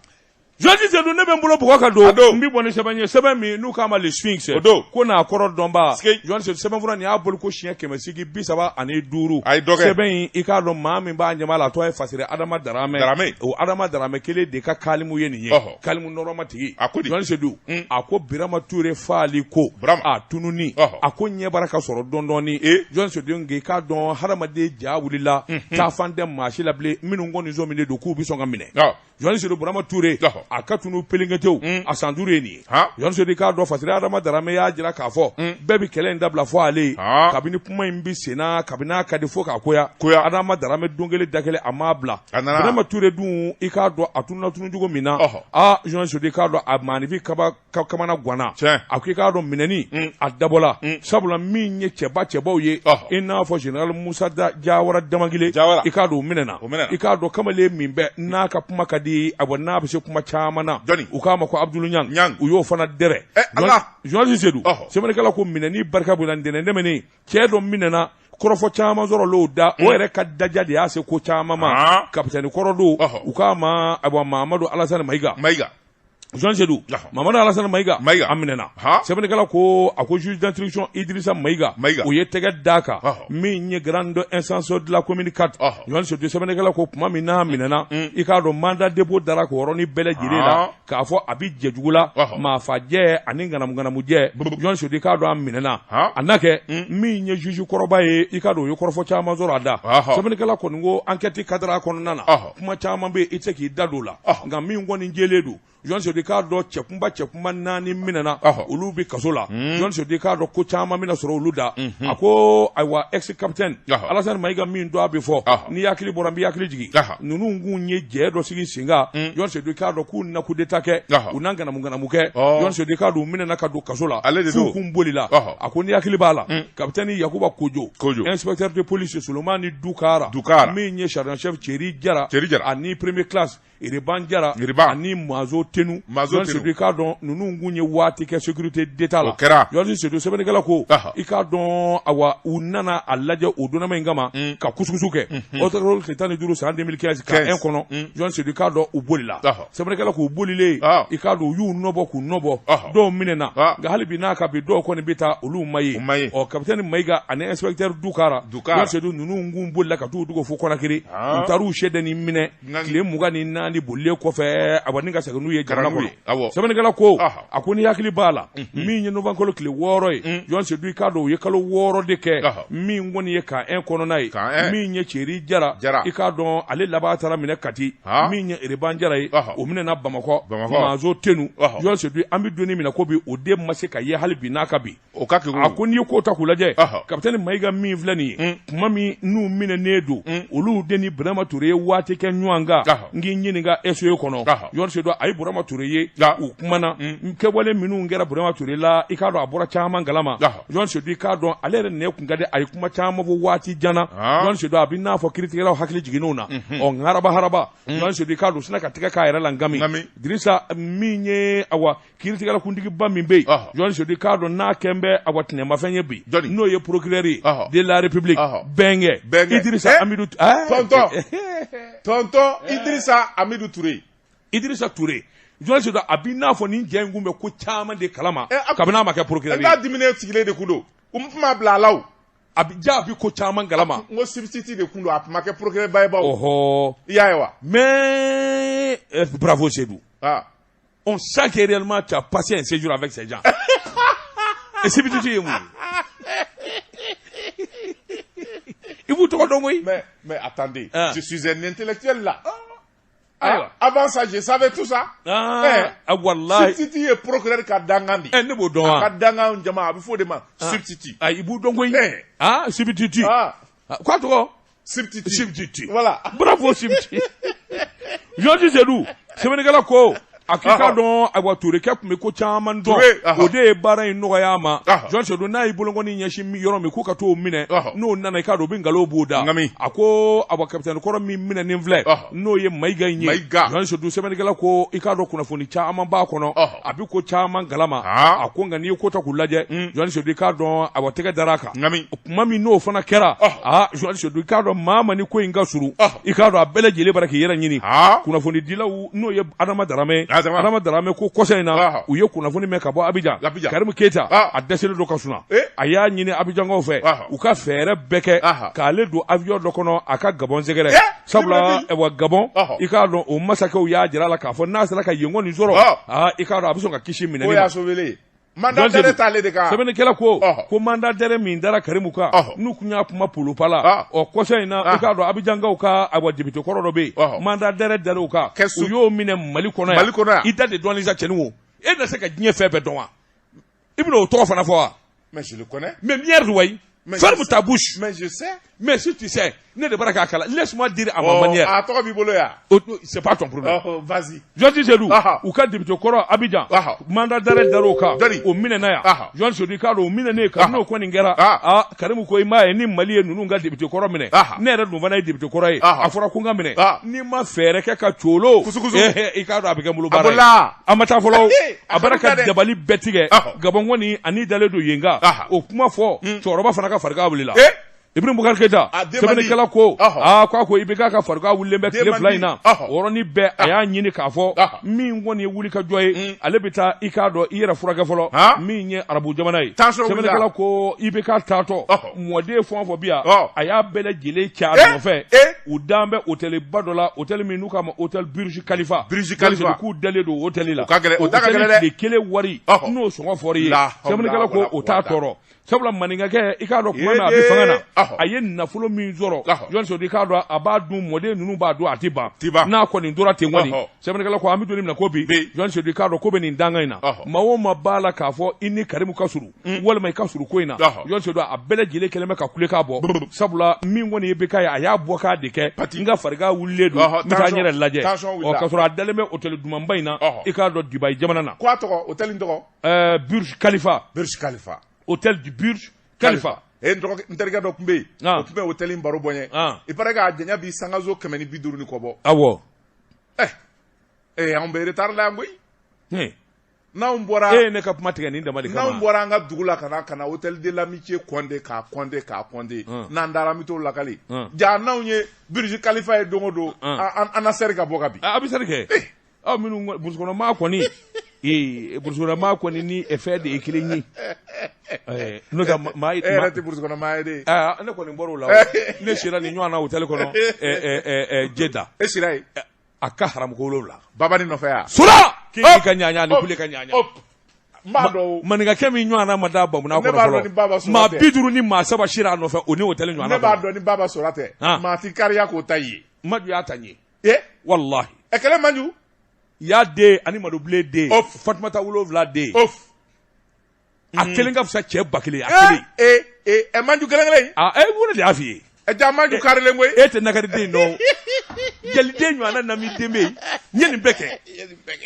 Journaliste Seydou, ne bɛ n bolo bugɔ ka don. N bɛ bɔ ni sɛbɛn ye, sɛbɛn min n'u k'a ma Le Sphinx. O don. Ko n'a kɔrɔ dɔnba. Journaliste, sɛbɛnfura nin y'a boli ko siɲɛ 885. A ye dɔ kɛ. Sɛbɛn in, i k'a dɔn maa min b'a ɲɛma la, a tɔgɔ ye Fasere Adama Daramɛ. Daramɛ. O Adama Daramɛ kelen de ka kalimu ye nin ye. Kalimu nɔrɔma tigi. A ko di? Journaliste Seydou, a ko Birama Ture faali ko. Birama. A tununi. A ko ɲɛbara ka sɔrɔ dɔɔni dɔɔni. Journaliste Seydou, i k'a dɔn hadamaden ja wulila. Taafan tɛ maa si la bilen, minnu kɔni sɔminen don k'u bɛ sɔn ka minɛ. Journaliste Seydou Burama Toure a ka tunu pelenketew a san 5 ye nin ye. Journaliste Seydou, i k'a dɔn Fasiri Adama Darame y'a jira k'a fɔ bɛɛ bɛ kɛlɛ in dabila fɔ ale ye. Kabini kuma in bɛ senna, kabini a ka di fo k'a koya, Adama Darame don kelen da kelen a m'a bila. Burama Toure dun, i k'a dɔn a tununa tunu cogo min na, aa, journaliste Seydou, i k'a dɔn a maaninfin kaba kamana ganna. A ko i k'a dɔn minɛni a dabɔla sabula min ye cɛba cɛbaw ye, i n'a fɔ général Musa Jawara Damagile, i k'a dɔn o minɛna. I k'a dɔn kamalen min bɛ n'a ka kuma ka di, a n'a bɛ se kuma caman na, u k'a ma ko Abdul Ɲang, u y'o fana dɛrɛ. Journaliste Seydou, sɛbɛnnikɛla ko minɛni barika bonya ntɛnɛn tɛmɛnen, cɛ dɔ minɛna, kɔrɔfɔ caman sɔrɔla o da, o yɛrɛ ka daja de y'a se ko caman ma. Kapitɛni kɔrɔ don, u k'a ma ayiwa Mamadu Alasani Mayiga. Journaliste Seydou, Mamadu Alasani Mayiga, a minɛna. Sɛbɛnnikɛla ko a ko juge d'instruction Idrissa Mayiga, o ye tɛgɛ d'a kan, min ye grande instance de la commune 4. Journaliste Seydou, sɛbɛnnikɛla ko tuma min n'a minɛna, i k'a dɔn mandat dépôt dara k'o yɔrɔnin bɛɛ lajɛlen la k'a fɔ a bɛ jɛjugu la, maafajɛ ani ŋanamuŋanamujɛ. Journaliste Seydou, i k'a dɔn a minɛna, a n'a kɛ min ye juge kɔrɔba ye, i k'a dɔn o ye kɔrɔfɔ caman sɔrɔ a da. Sɛbɛnnikɛla kɔni ko enquête cadre kɔnɔna na, kuma caman bɛ yen, i tɛ se k'i da don o la, nka min kɔni jɛlen don, Journaliste Seydou, i k'a dɔn cɛkunba cɛkunba 4 minɛna, olu bɛ kaso la. Journaliste Seydou, i k'a dɔn ko caman bɛna sɔrɔ olu da. A ko ayiwa ex capitaine Alasani Mayiga min don a bɛ fɔ, n'i hakili bɔra n b'i hakili jigin, ninnu kun ye jɛ dɔ sigi sen kan. Journaliste Seydou, i k'a dɔn k'u na coup d'état kɛ, u na ŋanamuŋanamu kɛ. Journaliste Seydou, i k'a dɔn u minɛna ka don kaso la, f'u kun bolila. A ko n'i hakili b'a la, capitaine Yakuba Kojo, inspecteur de police Solomani Dukara, min ye sergent chef Ceri Jara ani premier classe Iriban Jara ani Mazo Tenu. Journaliste Seydou, i k'a dɔn ninnu kun ye waati kɛ sécurité d'État la. Journaliste Seydou, sɛbɛnnikɛla ko i k'a dɔn awa u nana a lajɛ o donnama in kama ka kusukusu kɛ octobre tile 15 san 2015 camp 1 kɔnɔ. Journaliste Seydou, i k'a dɔn u bolila. Sɛbɛnnikɛla k'u bolilen, i k'a dɔn u y'u nɔbɔ k'u nɔbɔ, dɔw minɛna, nka hali bi n'a ka bi dɔw kɔni bɛ taa, olu ma ye. Ɔ capitaine Mayiga ani inspecteur Dukara, Journaliste Seydou, ninnu kun bolila ka t'u dogo fo Conakry. U taar'u sɛdennin minɛ tile 24 bolilen kɔfɛ, awa ni ka segin n'u ye jamana kɔnɔ. Sɛbɛnnikɛla ko a ko n'i hakili b'a la, min ye novembre kalo tile 6 ye, Journaliste Seydou, i k'a dɔn u ye kalo 6 de kɛ min kɔni ye camp 1 kɔnɔna ye. Min ye Ceri Jara, i k'a dɔn ale laban taara minɛ Kati. Min ye Ereban Jara ye, o minɛna Bamakɔ. Mazo Tenu, Journaliste Seydou, an bɛ don min na ko bi, o den ma se ka ye hali bi n'a ka bi. O ka a ko n'i ye ko ta k'u lajɛ, kapitɛni Mayiga min filɛ nin ye, tuma min n'u minɛnen don, olu de ni Burama Ture ye waati kɛ ɲɔgɔn kan. N k'i ɲininka SOE kɔnɔ, Journaliste Seydou, a ye Burama Ture ye, u kumana kɛwale minnu kɛra Burama Ture la, i k'a dɔn a bɔra caman kalama. Journaliste Seydou, i k'a dɔn ale yɛrɛ nɛ kun ka di, a ye kuma caman fɔ waati jan na. Journaliste Seydou, a bɛ n'a fɔ kiiritigɛlaw hakili jiginn'o na. Ɔ haraba haraba, Journaliste Seydou, i k'a dɔn u sinna ka tɛgɛ k'a yɛrɛ la ngami. Dirisa, min ye awa kiiritigɛla kuntigiba min bɛ yen, Journaliste Seydou, i k'a dɔn n'a kɛn bɛ awa tinɛmafɛn ye bi, n'o ye procureur ye de la République, Bɛnkɛ Idrissa Amidou, tonton Idrissa Amidou Touré. Idrissa Touré, Journaliste Seydou, a b'i n'a fɔ nin jɛ in kun bɛ ko caman de kalama kabini a ma kɛ procureur ye. N'a diminen sigilen de kun don, u tun b'a bila a la o. A bɛ ja, a bɛ ko caman kalama. N ko substitut de kun don, a tun ma kɛ procureur ba ye bawo. Ɔhɔ. I y'a ye wa? Mais bravo Seydou. On sent que réellement tu as passé un séjour avec ces gens. Et substitut ye mun ye? I b'u tɔgɔ dɔn koyi. Mais attendez, je suis un intellectuel là. Ah, avant ça, je savais tout ça. Ah, eh, wallahi. Substitut ye procureur ka dangan de. Eh, ne b'o dɔn wa? A ka dangan jama, a bɛ fɔ o de ma substitut. Ah, i b'u dɔn koyi. Eh. Ah, substitut. Ah. K'a tɔgɔ? Substitut. Substitut. Voilà. Bravo substitut. Journaliste Seydou, sɛbɛnnikɛla ko a k'i k'a dɔn ayiwa Tourekɛ tun bɛ ko caman dɔn, o de ye baara in nɔgɔya a ma. Journaliste Seydou, n'a y'i bolokɔni ɲɛsin yɔrɔ min k'u ka t'o minɛ, n'o nana, i k'a dɔn u bɛ nkalon b'o da. A ko awa capitaine kɔrɔ min minɛnen filɛ, n'o ye Mayiga in ye. Journaliste Seydou, sɛbɛnnikɛla ko i k'a dɔn kunnafoni caman b'a kɔnɔ, a bɛ ko caman kalama. A ko nka n'i ye ko ta k'u lajɛ, Journaliste Seydou, i k'a dɔn awa tɛgɛ dara a kan. Tuma min n'o fana kɛra, aa, Journaliste Seydou, i k'a dɔn maa ma ni ko in ka surun, i k'a dɔn a bɛɛ lajɛlen bara k'i yɛrɛ ɲini. Kunnafonidilaw, n'o ye Adama Darame, Adama Darame ko kɔsa in na u ye kunnafoni mɛn ka bɔ Abijan, Karimu Keyita a dɛsɛlen don ka suna. A y'a ɲini Abijankaw fɛ u ka fɛɛrɛ bɛɛ kɛ k'ale don avion dɔ kɔnɔ a ka Gabɔn sɛgɛrɛ, sabula wa Gabɔn, i k'a dɔn o masakɛw y'a jira a la k'a fɔ n'a sera ka yen kɔni sɔrɔ, aa, i k'a dɔn a bɛ sɔn ka kisi minɛni ma. Mandat d'arrêt t'ale de kan. Sɛbɛnnikɛla ko ko mandat d'arrêt min dara Karimu kan, n'u tun y'a kuma polopa la, ɔ kɔsa in na, i k'a dɔn Abijankaw ka awa député kɔrɔ dɔ bɛ yen, mandat d'arrêt dara o kan, u y'o minɛ Mali kɔnɔ yan. Mali kɔnɔ yan. I da de dɔɔnin sa cɛnin o, e na se ka diɲɛ fɛn bɛɛ dɔn wa? I bɛna o tɔgɔ fana fɔ wa? Mais je le connais. Mais merde wayi. Mais Ferme ta bouche. Mais je sais. Mais si tu sais, ne de bara k'a kala. Laisse-moi dire à ma manière. A tɔgɔ b'i bolo yan. Oh, c'est pas ton problème. Oh, vas-y. Journaliste Seydou, u ka député kɔrɔ Abidjan, mandat d'arrêt dar'o kan, o minɛna yan. Journaliste Seydou, i k'a dɔn o minɛnen, kabini o kɔni kɛra, aa Karimu ko i m'a ye ni Mali ye ninnu ka député kɔrɔ minɛ, ne yɛrɛ dun fana ye député kɔrɔ ye, a fɔra ko n ka minɛ, n'i ma fɛɛrɛ kɛ ka colo, i k'a dɔn a bɛ kɛ n bolo baara ye. A ma taa fɔlɔ, a bara ka dabali bɛɛ tigɛ, Gabɔn kɔni ani dalen don yen kan, o kuma fɔ, cɛkɔrɔba fana ka farigan wulila. Ibrahim Boubacar Keita, sɛbɛnnikɛla ko, aa ko a ko IBK ka farigan wulilen bɛ tile 2 in na, o yɔrɔnin bɛɛ a y'a ɲini k'a fɔ min kɔni ye wuli ka jɔ ye, ale bɛ taa i k'a dɔn i yɛrɛ furakɛ fɔlɔ, min ye arabu jamana ye. Sɛbɛnnikɛla ko IBK taatɔ mɔden fɛn o fɛn bi yan, a y'a bɛɛ lajɛlen ci a nɔfɛ, u dan bɛ hôtelba dɔ la, hôtel min n'u k'a ma hôtel Burj Khalifa, k'u dalen don hôtel la, o da ka gɛlɛn dɛ, tile kelen wari n'o sɔngɔ fɔr'i ye, sɛbɛnnikɛla ko o t'a tɔɔrɔ. Sabula maninkakɛ i k'a dɔn tuma min a bɛ fanga na, a ye nafolo min sɔrɔ, Journaliste Seydou, i k'a dɔn a b'a dun, mɔden ninnu b'a dun, a tɛ ban n'a kɔni tora ten kɔni. Sɛbɛnnikɛla ko an bɛ don min na ko bi, Journaliste Seydou, i k'a dɔn ko bɛ nin danga in na, maa o maa b'a la k'a fɔ i ni Karimu ka surun walima i ka surun ko in na, Journaliste Seydou, a bɛɛ lajɛlen kɛlen bɛ ka kulekan bɔ, sabula min kɔni ye IBK ye, a y'a bɔ k'a de kɛ, n ka farigan wulilen don, n bɛ taa n yɛrɛ lajɛ, ɔ k'a sɔrɔ a dalen bɛ hôtel dumanba in na, i k'a dɔn Dubaï jamana na. Ko a tɔgɔ, hôtel in tɔgɔ? Burj Khalifa. Burj Khalifa. Hôtel du Burj Khalifa. E n terikɛ dɔ tun bɛ yen, o tun bɛ hôtel in baro bɔ n ye. Il paraît que a janya bi sangaso 150 ni kɔ bɔ. Awɔ. Ɛ anw bɛ retard la yan koyi. N'anw bɔra. E ye ne ka kuma tigɛ nin dama de kama. N'anw bɔra an ka dugu la ka na hôtel de l'amitié compter k'a compter k'a compter. N'an taara an bɛ t'o lakali. Ja n'anw ye Burj Khalifa ye don o don, an na seri ka bɔ ka bin. A bɛ seri kɛ. Aw minnu brousse kɔnɔ maa kɔni, ee brousse kɔnɔ maa kɔni ni fɛn de ye kelen ye, n'o tɛ maa e yɛrɛ tɛ brousse kɔnɔ maa ye de. Ne kɔni bɔr'o la, ne sira nin ɲɔgɔn na hôtel kɔnɔ Jeda. E sira yen. A ka haramu ko wolonwula. Baba ni nɔfɛ yan. Sura k'i ka ɲaɲa ni kule ka ɲaɲa. N b'a dɔn. Maninkakɛ min ɲɔgɔn na ma da bamuna kɔnɔ fɔlɔ. Maa 53 sira a nɔfɛ o ni hôtel ɲɔgɔn na. Ne b'a dɔn ni Baba sora tɛ. Maa ti kariya k'o ta i ye. Maju y'a ta n ye. E walahi. Ɛ kɛlɛ Maju. Y'a den ani Madubilen den. Fatumata 7 den. A kelen ka fisa cɛ 1000 a kelen. Ee ee Maju kelen kelen. Aa e mun de y'a f'i ye? Ɛ ja Maju karilen koyi. E tɛ nakari den dɔn. Jaliden ɲɔgɔnna nami den bɛ yen. N ye nin bɛɛ kɛ.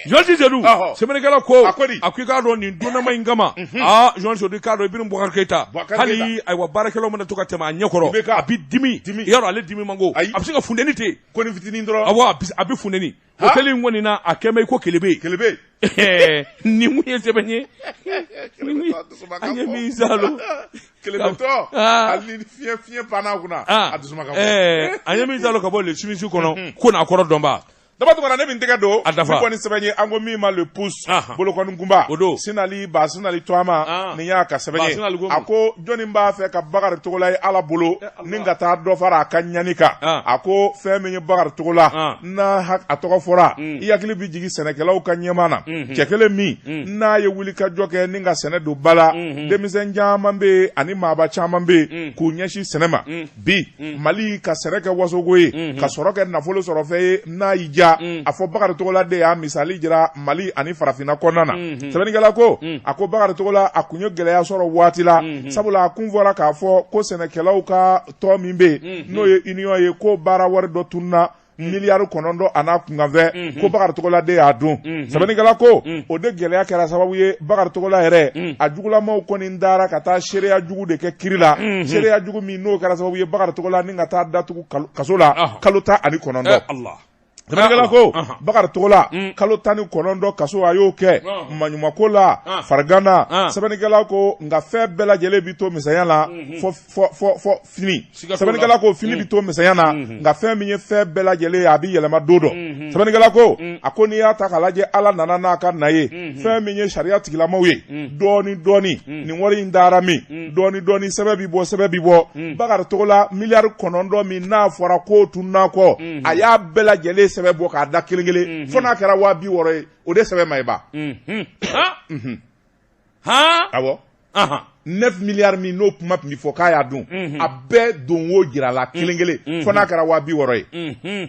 Journaliste Seydou, sɛbɛnnikɛla ko, a ko i k'a dɔn nin donnama in kama, aa Journaliste Seydou, i k'a dɔn Ibrahim Boubacar Keita, hali ayiwa baarakɛlaw mana to ka tɛmɛ a ɲɛkɔrɔ, a bɛ dimi, i y'a dɔn ale dimi man go, a bɛ se ka funteni ten. Koni fitinin dɔrɔn. Awɔ, a bɛ funteni. Hôtel in kɔni na, a kɛn bɛ i ko kelebe. Kelebe. Nin mun ye sɛbɛn ye? An ye min salo. Kelebetɔ, hali ni fiɲɛ panna a kunna, a dusu man ka go. An ye min salo ka bɔ Le Timis kɔnɔ, ko n'a kɔrɔ dɔnba. Daba Tunkara, ne bɛ n tɛgɛ don a dafa ni kɔni sɛbɛn ye, an ko min ma Le Pouce, bolokɔni kunba, o don Sinali Ba Sinali Tɔgɔma, nin y'a ka sɛbɛn ye. A ko jɔnni b'a fɛ ka Bakari Togola ye Ala bolo ni ka taa dɔ fara a ka ɲani kan? A ko fɛn min ye Bakari Togola, n'a a tɔgɔ fɔra, i hakili bɛ jigin sɛnɛkɛlaw ka ɲɛmaa na, cɛ kelen min n'a ye wulikajɔ kɛ ni ka sɛnɛ don ba la, denmisɛn caman bɛ yen ani maaba caman bɛ yen k'u ɲɛsin sɛnɛ ma. Bi Mali ka sɛnɛ kɛ wasoko ye, ka sɔrɔ kɛ nafolo sɔrɔ fɛn ye, n'a y'i diya a fɔ Bakari Togola de y'a misali jira Mali ani farafinna kɔnɔna na. Sɛbɛnnikɛla ko, a ko Bakari Togola a kun ye gɛlɛya sɔrɔ waati la, sabula a kun fɔra k'a fɔ ko sɛnɛkɛlaw ka tɔn min bɛ yen n'o ye union ye, ko baara wari dɔ tununna miliyari 9 a n'a kunkanfɛn, ko Bakari Togola de y'a dun. Sɛbɛnnikɛla ko o de gɛlɛya kɛra sababu ye Bakari Togola yɛrɛ a jugulamaw kɔni taara ka taa seereya jugu de kɛ kiri la, seereya jugu min n'o kɛra sababu ye Bakari Togola ni ka taa datugu kaso la kalo 19. Sɛbɛnnikɛla ko Bakari Togola kalo 19 kaso a y'o kɛ maɲumanko la farigan na. Sɛbɛnnikɛla ko nka fɛn bɛɛ lajɛlen bɛ to misɛnya la fɔ fini. Sɛbɛnnikɛla ko fini bɛ to misɛnya na, nka fɛn min ye fɛn bɛɛ lajɛlen ye, a bɛ yɛlɛma don dɔ. Sɛbɛnnikɛla ko a ko n'i y'a ta k'a lajɛ, Ala nana n'a ka na ye, fɛn min ye sariya tigilamaw ye, dɔɔni dɔɔni nin wari in taara min, dɔɔni dɔɔni sɛbɛn bɛ bɔ, sɛbɛn bɛ bɔ. Bakari Togola miliyari 9 min n'a fɔra k'o tununna kɔ, a y'a bɛɛ lajɛlen sɛbɛn bɔ k'a da kelen kelen, fo n'a kɛra 60 000 ye, o de sɛbɛn ma ye ba. Awɔ, 9 milliards min n'o kuma tun bɛ fɔ k'a y'a dun, a bɛɛ don wo jirala kelen kelen, fo n'a kɛra 60 000 ye.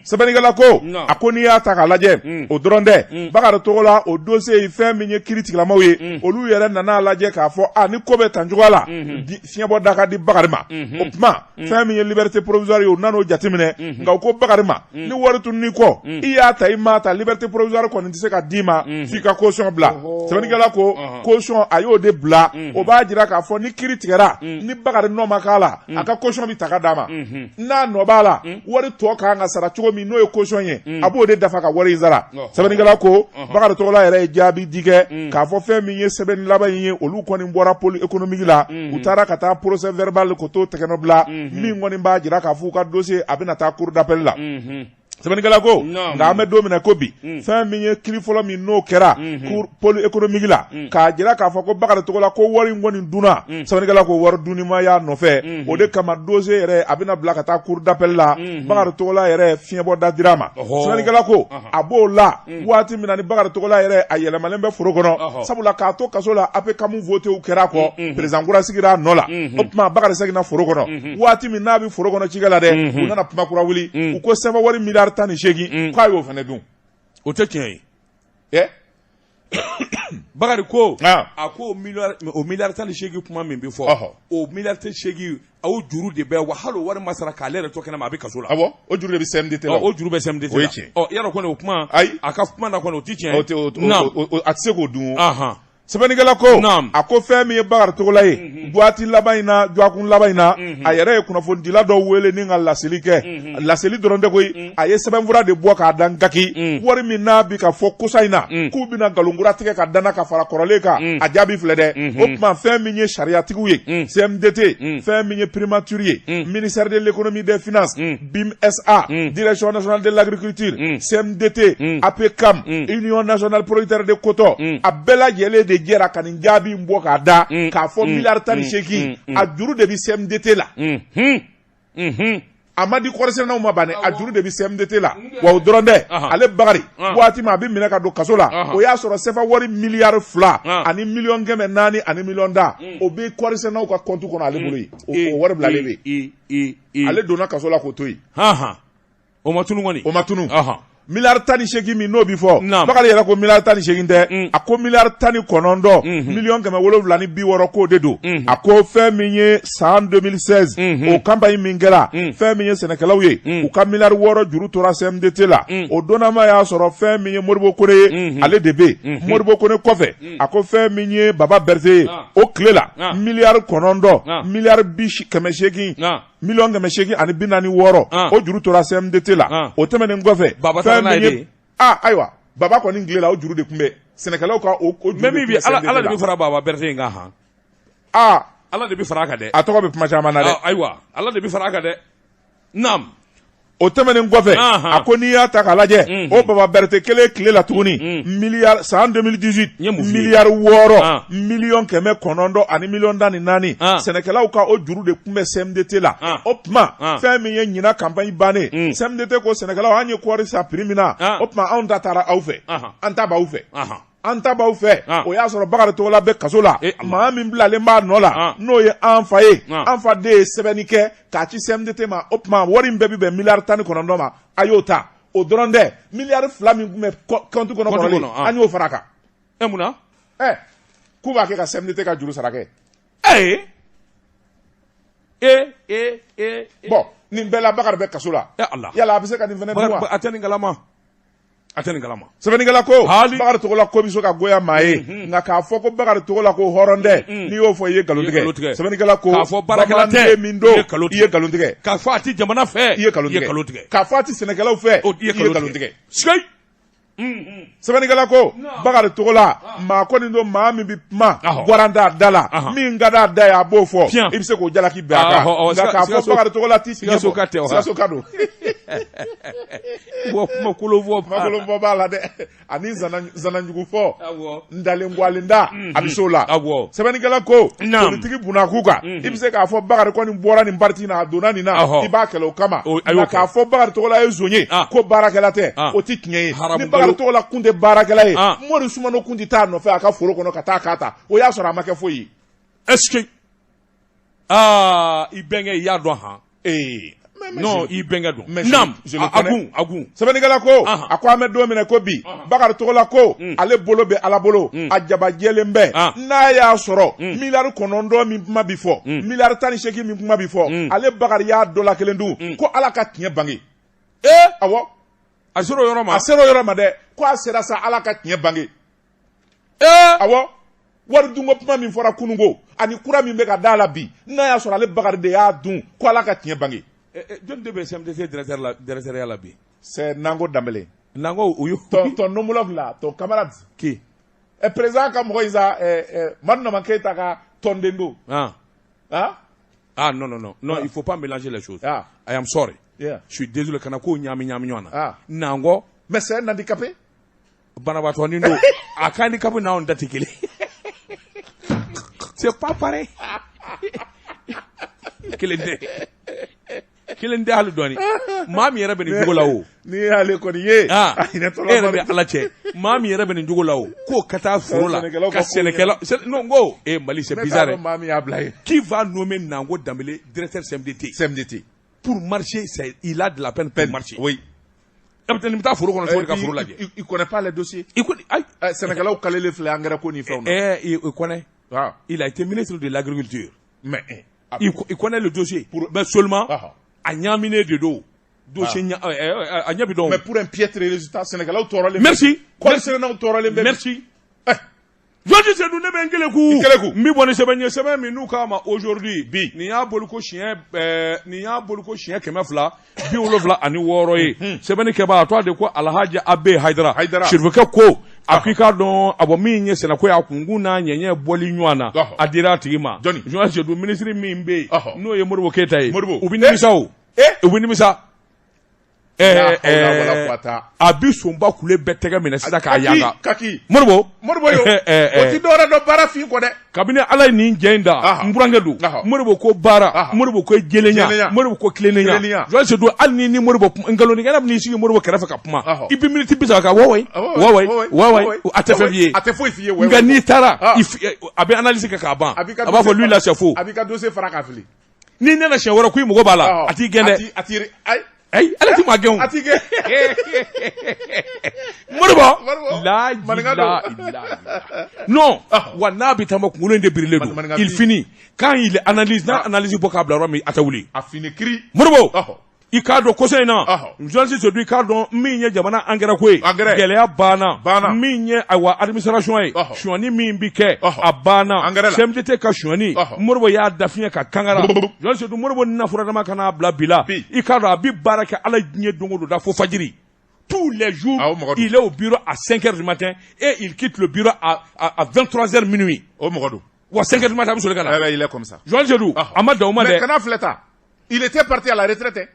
Sɛbɛnnikɛla ko, a ko n'i y'a ta k'a lajɛ, o dɔrɔn tɛ, Bakari Togola, o dossier ye fɛn min ye, kiiri tigilamaw ye, olu yɛrɛ nana lajɛ k'a fɔ a ni ko bɛ tan cogoya la, fiɲɛbɔ da ka di Bakari ma. O tuma, fɛn min ye liberté provisoire ye, u nan'o jateminɛ. Nka u ko Bakari ma, ni wari tunun'i kɔ, i y'a ta, i m'a ta, liberté provisoire kɔni tɛ se ka d'i ma f'i ka caution bila. Sɛbɛnnikɛla ko caution, a y'o de bila. O b'a jira k'a fɔ ni kiiri tigɛra, ni Bakari nɔ ma k'a la, a ka caution bɛ ta ka d'a ma. N'a nɔ b'a la, wari tɔ ka kan ka sara cogo min, n'o ye caution ye, a b'o de dafa ka wari in sara. Sɛbɛnnikɛla ko Bakari Togola yɛrɛ ye jaabi di kɛ k'a fɔ fɛn min ye sɛbɛnni laban in ye, olu kɔni bɔra pôle économique la, u taara ka taa procès verbal ko t'o tɛgɛnɔ bila, min kɔni b'a jira k'a fɔ u ka dossier a bɛna taa cour d'appel la. Sɛbɛnnikɛla ko nka an bɛ don min na ko bi, fɛn min ye kiiri fɔlɔ min n'o kɛra cour pôle économique la k'a jira k'a fɔ ko Bakari Togola ko wari in kɔni dunna, sɛbɛnnikɛla ko wari dunni ma y'a nɔfɛ. O de kama dossier yɛrɛ a bɛna bila ka taa cour d'appel la. Bakari Togola yɛrɛ, fiɲɛbɔ da dira a ma. Sɛbɛnnikɛla ko a b'o la waati min na ni Bakari Togola yɛrɛ a yɛlɛmalen bɛ foro kɔnɔ, sabula k'a to kaso la, APCAM votew kɛra kɔ, président kura sigira a nɔ la. O tuma Bakari seginna foro kɔnɔ. Waati min n'a bɛ foro kɔnɔ cikɛ la dɛ, u nana kuma kura wuli. U ko sɛbɛn wari miliyari 18, k'a y'o fana dun. O tɛ tiɲɛ ye. Bakari ko a ko o miliyari 18 kuma min bɛ fɔ, o miliyari 18, o juru de bɛ wa hali o wari ma sara k'ale yɛrɛ to kɛnɛma, a bɛ kaso la. Awɔ, o juru de bɛ CMDT la. O juru bɛ CMDT la. O ye tiɲɛ. Ɔ, yɔrɔ kɔni o kuma. Ayi. A ka kuma na kɔni, o tɛ tiɲɛ ye. A tɛ se k'o dun. Sɛbɛnnikɛla ko a ko fɛn min ye Bakari Togola ye, waati laban in na, dɔgɔkun laban in na, a yɛrɛ ye kunnafonidila dɔw wele ni ka laseli kɛ. Laseli dɔrɔn tɛ koyi, a ye sɛbɛnfura de bɔ k'a da Nkaki. Wari min n'a bi ka fɔ kosa in na k'u bɛna nkalonkura tigɛ ka danna ka fara kɔrɔlen kan, a jaabi filɛ dɛ. O tuma fɛn min ye sariyatigiw ye, CMDT, fɛn min ye primature ye, ministère de l'économie des finances, BIM SA, direction nationale de l'agriculture, CMDT, APCAM, Union nationale producteur de coton, a bɛɛ lajɛlen de jɛra ka nin jaabi in bɔ k'a da k'a fɔ miliyari 18, a juru de bɛ CMDT la. A ma di kɔɔrisɛnɛnaw ma ban, a juru de bɛ CMDT la. Wa o dɔrɔn tɛ, ale Bakari, waati min a bɛ minɛ ka don kaso la, o y'a sɔrɔ sefa wari miliyari 2 ani miliyɔn 400 ani miliyɔn 10, o bɛ kɔɔrisɛnɛnaw ka compte kɔnɔ ale bolo yen. O wari bilalen bɛ yen. Ale donna kaso la k'o to yen. O ma tunu kɔni. O ma tunu. Miliyari 18 min n'o bɛ fɔ, Bakari yɛrɛ ko miliyari 18 tɛ, a ko miliyari 19 miliyɔn 760 k'o de don. A ko fɛn min ye san 2016, o campagne min kɛra, fɛn min ye sɛnɛkɛlaw ye, u ka miliyari 6 juru tora CMDT la. O donnama y'a sɔrɔ fɛn min ye Modibo Kone ye, ale de bɛ yen. Modibo Kone kɔfɛ, a ko fɛn min ye Baba Berete ye, o tile la, miliyari 9, miliyari bi kɛmɛ seegin, miliyɔn 846, o juru tora CMDT la. O tɛmɛnen kɔfɛ, fɛn min ye ayiwa, Baba kɔni tile la, o juru de tun bɛ sɛnɛkɛlaw ka o juru. Mais min bɛ Ala, Ala de bɛ fara Baba Berete in kan han. Ala de bɛ fara a kan dɛ. A tɔgɔ bɛ kuma caman na dɛ. Ayiwa, Ala de bɛ fara a kan dɛ. Naam. O tɛmɛnen kɔfɛ, a ko n'i y'a ta k'a lajɛ, o Baba Berete kelen tile la tuguni, miliyari san 2018, miliyari 6 miliyɔn 900 ani miliyɔn 14, sɛnɛkɛlaw ka o juru de tun bɛ CMDT la. O tuma fɛn min ye ɲinan campagne bannen, CMDT ko sɛnɛkɛlaw, an ye kɔɔri san prix min na, o tuma anw ta taara aw fɛ, an ta b'aw fɛ, an ta b'aw fɛ. O y'a sɔrɔ Bakari Togola bɛ kaso la. Maa min bilalen b'a nɔ la, n'o ye an fa ye, an fa den ye sɛbɛnni kɛ k'a ci CMDT ma. O tuma wari in bɛɛ bɛ bɛn miliyari 19 ma, a y'o ta. O dɔrɔn tɛ, miliyari 2 min tun bɛ compte kɔnɔ kɔrɔlen, an y'o fara a kan. Ɛ, mun na? Ɛ, k'u b'a kɛ ka CMDT ka juru sara kɛ. Ee ee ee ee. Bon, nin bɛɛ la, Bakari bɛ kaso la. Yala a bɛ se ka nin fana dun wa? A tɛ nin kalama, a tɛ nin kalama. Sɛbɛnnikɛla ko Bakari Togola ko bɛ se ka goya maa ye, nka k'a fɔ ko Bakari Togola ko hɔrɔn tɛ, n'i y'o fɔ, i ye nkalon tigɛ. Sɛbɛnnikɛla ko k'a fɔ baarakɛla tɛ, min don, i ye nkalon tigɛ. K'a fɔ a tɛ jamana fɛ, i ye nkalon tigɛ. K'a fɔ a tɛ sɛnɛkɛlaw fɛ, i ye nkalon tigɛ. Sikayi. Sɛbɛnnikɛla ko Bakari Togola maa kɔni don, maa min bɛ kuma garan t'a da la, min ka d'a da ye a b'o fɔ, i bɛ se k'o jalaki bɛn a kan, nka k'a fɔ Bakari Togola tɛ Sikaso ka tɛ, Sikaso ka don. Bɔ kuma kolon fɔ. Kuma kolon fɔ b'a la dɛ, ani zanajugu fɔ, ntalen gwalenda, a bɛ s'o la. Sɛbɛnnikɛla ko politiki bunakun kan, i bɛ se k'a fɔ Bakari kɔni bɔra nin parti na, a donna nin na, i b'a kɛlɛ o kama, nka k'a fɔ Bakari Togola ye zon ye, ko baarakɛla tɛ, o tɛ tiɲɛ ye. Ni Bakari Bakari Togola kun tɛ baarakɛla ye, Mori Sumano kun tɛ taa a nɔfɛ a ka foro kɔnɔ ka taa k'a ta, o y'a sɔrɔ a ma kɛ foyi ye. Est-ce que aa i bɛnkɛ i y'a dɔn han? Ee. Non, i bɛnkɛ dɔn. Naam, a gun a gun. Sɛbɛnnikɛla ko a ko an bɛ don min na ko bi, Bakari Togola ko ale bolo bɛ Ala bolo, a jaba jɛlen bɛ. N'a y'a sɔrɔ 9 miliyari min kuma bi fɔ, 18 miliyari min kuma bi fɔ, ale Bakari y'a dɔ la kelen dun, ko Ala ka tiɲɛ bange. Ee. Awɔ. A sera o yɔrɔ ma. A sera o yɔrɔ ma dɛ, ko a sera sa, Ala ka tiɲɛ bange. Ee. Awɔ, wari dunko kuma min fɔra kununko ani kura min bɛ ka da la bi, n'a y'a sɔrɔ ale Bakari de y'a dun, ko Ala ka tiɲɛ bange. Jɔn de bɛ CMDT directeur la, directeur ya la bi? C'est Nango Dambélé. Nango o y'o. Ton homologue là, ton camarade. Qui? Président ka mɔgɔ in sa, Madu Nama Keita ka tɔnden don. Ah. Ah. Ah non, non, non, non, il faut pas mélanger les choses. Ah. I am sorry. Yeah. Je suis désolé, kana ko ɲaami ɲaami ɲɔgɔn na. Ah. Nango. Mais c'est un handicapé. Banabaatɔnin don. A ka handicap n'anw da tɛ kelen. C'est pas pareil. Kelen tɛ. Kelen tɛ hali dɔɔni. Maa min yɛrɛ bɛ nin jogo la o. N'i y'ale kɔni ye. Ah. A hinɛ E tɔla. yɛrɛ bɛ Ala cɛ. Maa min yɛrɛ bɛ nin jogo la o. K'o ka taa foro la. Sɛnɛkɛlaw Ka ka ko sɛnɛkɛla. Non, n ko. Eh Mali, c'est Ne t'a bizarre. dɔn maa min y'a bila yen. Qui va nommer Nango Dambélé directeur CMDT? CMDT. Pour marcher, c'est, il a de la peine pour marcher. Oui. E bɛ taa nin bɛ taa foro kɔnɔ cogo di ka foro lajɛ? Il connaît pas les dossiers. Il connaît, ayi. Sɛnɛkɛlaw kalelen filɛ engrais ko ni fɛnw na. Eh, il connaît. Ah. Il a été ministre de l'agriculture. Mais eh, Il connaît le dossier. Mais seulement, Ah. a ɲaaminen de don. Dossier ɲa, a ɲɛ bɛ dɔn. Mais pour un piètre résultat, sɛnɛkɛlaw tɔɔrɔlen bɛ. Merci. Kɔɔri sɛnɛnaw tɔɔrɔlen bɛ. Merci. Eh. Jɔnji Seydou, ne bɛ n kelen ku. I kelen ku. N bɛ bɔ ni sɛbɛn ye, sɛbɛn min n'u k'a ma aujourd'hui. Bi. Nin y'a boliko siɲɛ nin y'a boliko siɲɛ 276 ye. Sɛbɛnni kɛbaa a tɔgɔ de ko Alhaji Abe Hayidara. Hayidara. Sirifukɛ ko a ko i k'a dɔn a bɔ min ye sɛnɛko ye, a kunkun n'a ɲɛɲɛ bɔli ɲɔgɔn na. A dira a tigi ma. Jɔnni? Jɔnji Seydou, ministre min bɛ yen. Ɔhɔ. N'o ye Modibo Keyita ye. Modibo. U bɛ nimisa o. Eh. U bɛ nimisa. La hawla wala quwata. A bi sonba kule bɛɛ tɛgɛ minɛ sisan k'a yanga. Kaki. Modibo. Modibo yo. O ti dɔwɛrɛ dɔn baara fin kɔ dɛ. Kabini Ala ye nin jɛ in da, n burankɛ don. Modibo ko baara, Modibo ko jɛlenya, Modibo ko tilennenya. Tilennenya. Jɔn Seydou, hali ni Modibo nkalontigɛla bɛ n'i sigi Modibo kɛrɛfɛ ka kuma, i bɛ miniti 30 kan wɔwɔyi wɔwɔyi wɔwɔyi, a tɛ fɛn f'i ye. A tɛ foyi f'i ye. Nka n'i taara, a bɛ analyse kɛ k'a ban. A b'i ka A b'a fɔ lui là c'est faux. A b'i ka dossier fara k'a fili. N'i nana siɲɛ wɛrɛ ko i mago b'a la, a t'i gɛn dɛ. A t'i ayi. Ayi, ala ti maa gɛn o. A t'i gɛn. Modibo. Modibo. La Maninka don. la la. Non. Wa n'a bɛ taama, kunkolo in de birilen don. Maninka Il fin. finit. Quand il analyse, n'a analyse bɔ k'a bila yɔrɔ min, a tɛ wuli. A fini kiri. Modibo. I k'a dɔn kɔsɔ in na. Ɔhɔ. Journaliste Seydou, i k'a dɔn min ye jamana engrais ko ye. Engrais. Gɛlɛya banna. Banna. Min ye ayiwa administration ye. Ɔhɔ. Sonyani min bi kɛ. Ɔhɔ. A banna. Engrais la. CMDT ka sonyani. Ɔhɔ. Modibo y'a dafiɲɛ ka kangara. Bububu. Journaliste Seydou, Modibo nafuradama ka n'a bila bi la. Bi. I k'a dɔn a bi baara kɛ Ala diɲɛ don o don da fo fajiri. Tous les jours, Ah, o mɔgɔ don. il est au bureau à 5 heures du matin et il quitte le bureau à 23 heures minuit. O mɔgɔ don. Wa 5 heures du matin, a bɛ soli ka na. Eh ben, il est comme ça. Journaliste Seydou, a ma dan o ma Mais dɛ. kana filɛ tan. Il était parti à la retraite. Hein.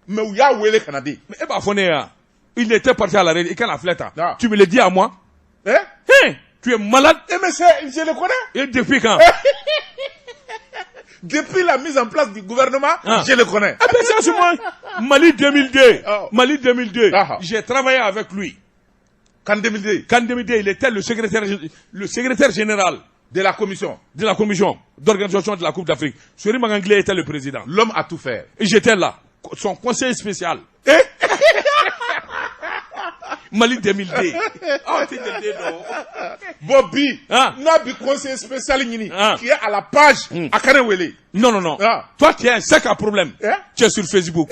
Mais u y'a wele ka na de. Mais e b'a fɔ ne ye wa? Il était parti à la retraite. I kana filɛ tan. Ah. Tu me le dis à moi? Hein? Hein? Tu es malade? Eh mais c'est, je le connais. Et depuis quand? Depuis la mise en place du gouvernement, Ah. je le connais. Ah ben ça c'est moi. Mali 2002. Oh. Mali 2002. Ah. J'ai travaillé avec lui. Qu'en 2002, Qu'en 2002, il était le secrétaire général de la commission, de la commission d'organisation de la Coupe d'Afrique. Sory Maganglé était le président. L'homme a tout fait. Et j'étais là, son conseiller spécial. Eh? Mali 2002. Ah, t'es de non. Bon, bi, Ah. n'a bi conseiller spécial ɲini, Ah. qui est à la page, a kana wele. Non, non, non. Ah. Toi, tu as un sac à problème. Hein? Tu es sur Facebook.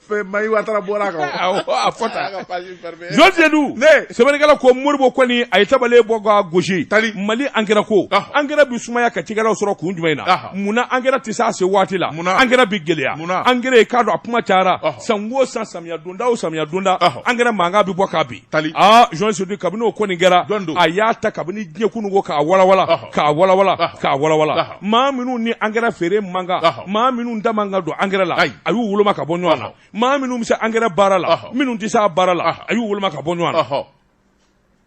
Fɛn Mayi Ouattara bɔra a kan. Ah, a fɔ A tan. ka page fermée. Jɔn Seydou. Ne. Sɛbɛnnikɛla ko Modibo kɔni a ye tabale bɔ ka gosi. Tali. Mali engrais ko. Ɔhɔ. Engrais bi sumaya ka cikɛlaw sɔrɔ kun jumɛn na? Ɔhɔ. Munna engrais tɛ se a se waati la? Munna? Engrais bi gɛlɛya. Munna? Engrais i k'a dɔn a kuma cayara. Ɔhɔ. San o san, samiya donda o samiya donda. Ɔhɔ. Engrais mankan bi bɔ k'a bin. Tali. Aa, Jɔn Seydou, kabini o kɔni kɛra. Jɔn don? A y'a ta kabini diɲɛ kununko k'a walawala. Ɔhɔ. K'a walawala. Ɔhɔ. K'a walawala. Ɔhɔ. Maa minnu ni engrais feere man kan. Ɔhɔ. Maa minnu da man kan don engrais la. Ayi. A y'u woloma ka bɔ ɲɔgɔn na. Ɔhɔ. Maa minnu bɛ se engrais baara la. Ɔhɔ. Minnu tɛ se a baara la. Ɔhɔ. A y'u woloma ka bɔ ɲɔgɔn na. Ɔhɔ.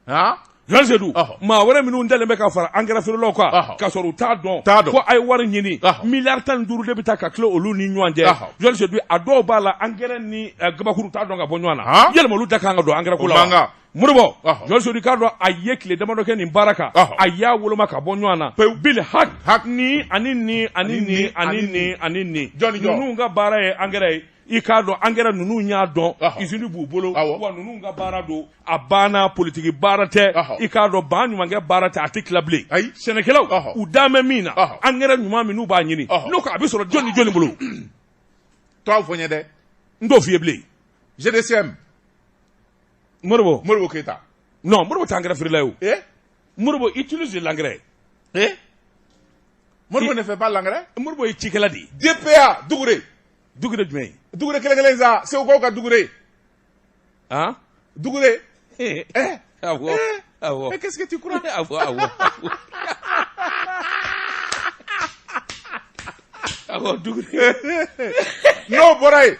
Han? Jean Seydou maa wɛrɛ minnu dalen bɛ ka fara angɛrɛ feerelaw kan k'a sɔrɔ u t'a dɔn ko a ye wari ɲini miliyari 15 de bɛ taa ka tila olu ni ɲɔgɔn cɛ. Jean Seydou, a dɔw b'a la, angɛrɛ ni gabakuru t'a dɔn ka bɔ ɲɔgɔn na. Yalima olu da kan ka don angɛrɛ ko la wa? Modibo, Jean Seydou k'a dɔn a ye tile damadɔ kɛ nin baara kan, a y'a woloma ka bɔ ɲɔgɔn na bil hak ni ani ni ani ni ani ni ani ni ninnu ka baara ye angɛrɛ ye. I k'a dɔn angɛrɛ ninnu y'a dɔn, usine b'u bolo wa, ninnu ka baara don, a banna. Politiki baara tɛ, i k'a dɔn ba ɲumankɛ baara tɛ, a tɛ tila bilen. Sɛnɛkɛlaw u dan bɛ min na, angɛrɛ ɲuman minnu b'a ɲini, n'o ko a bɛ sɔrɔ jɔn ni jɔni bolo? Tɔw fɔ n ye dɛ. N t'o f'i ye bilen. GDCM. Modibo. Modibo Keyita. Non, Modibo tɛ angɛrɛ feerela ye o. Modibo utilise l'engrais. Modibo ne fait pas l'engrais. Modibo ye cikɛla de ye. DPA Dugure. Dugure jumɛn ye? Dugure kelen kelen sa, Segukaw ka Dugure. Han? Dugure. Awɔ. Awɔ. Mais qu'est-ce que tu crois? Awɔ, awɔ. Awɔ, Dugure. N'o bɔra yen.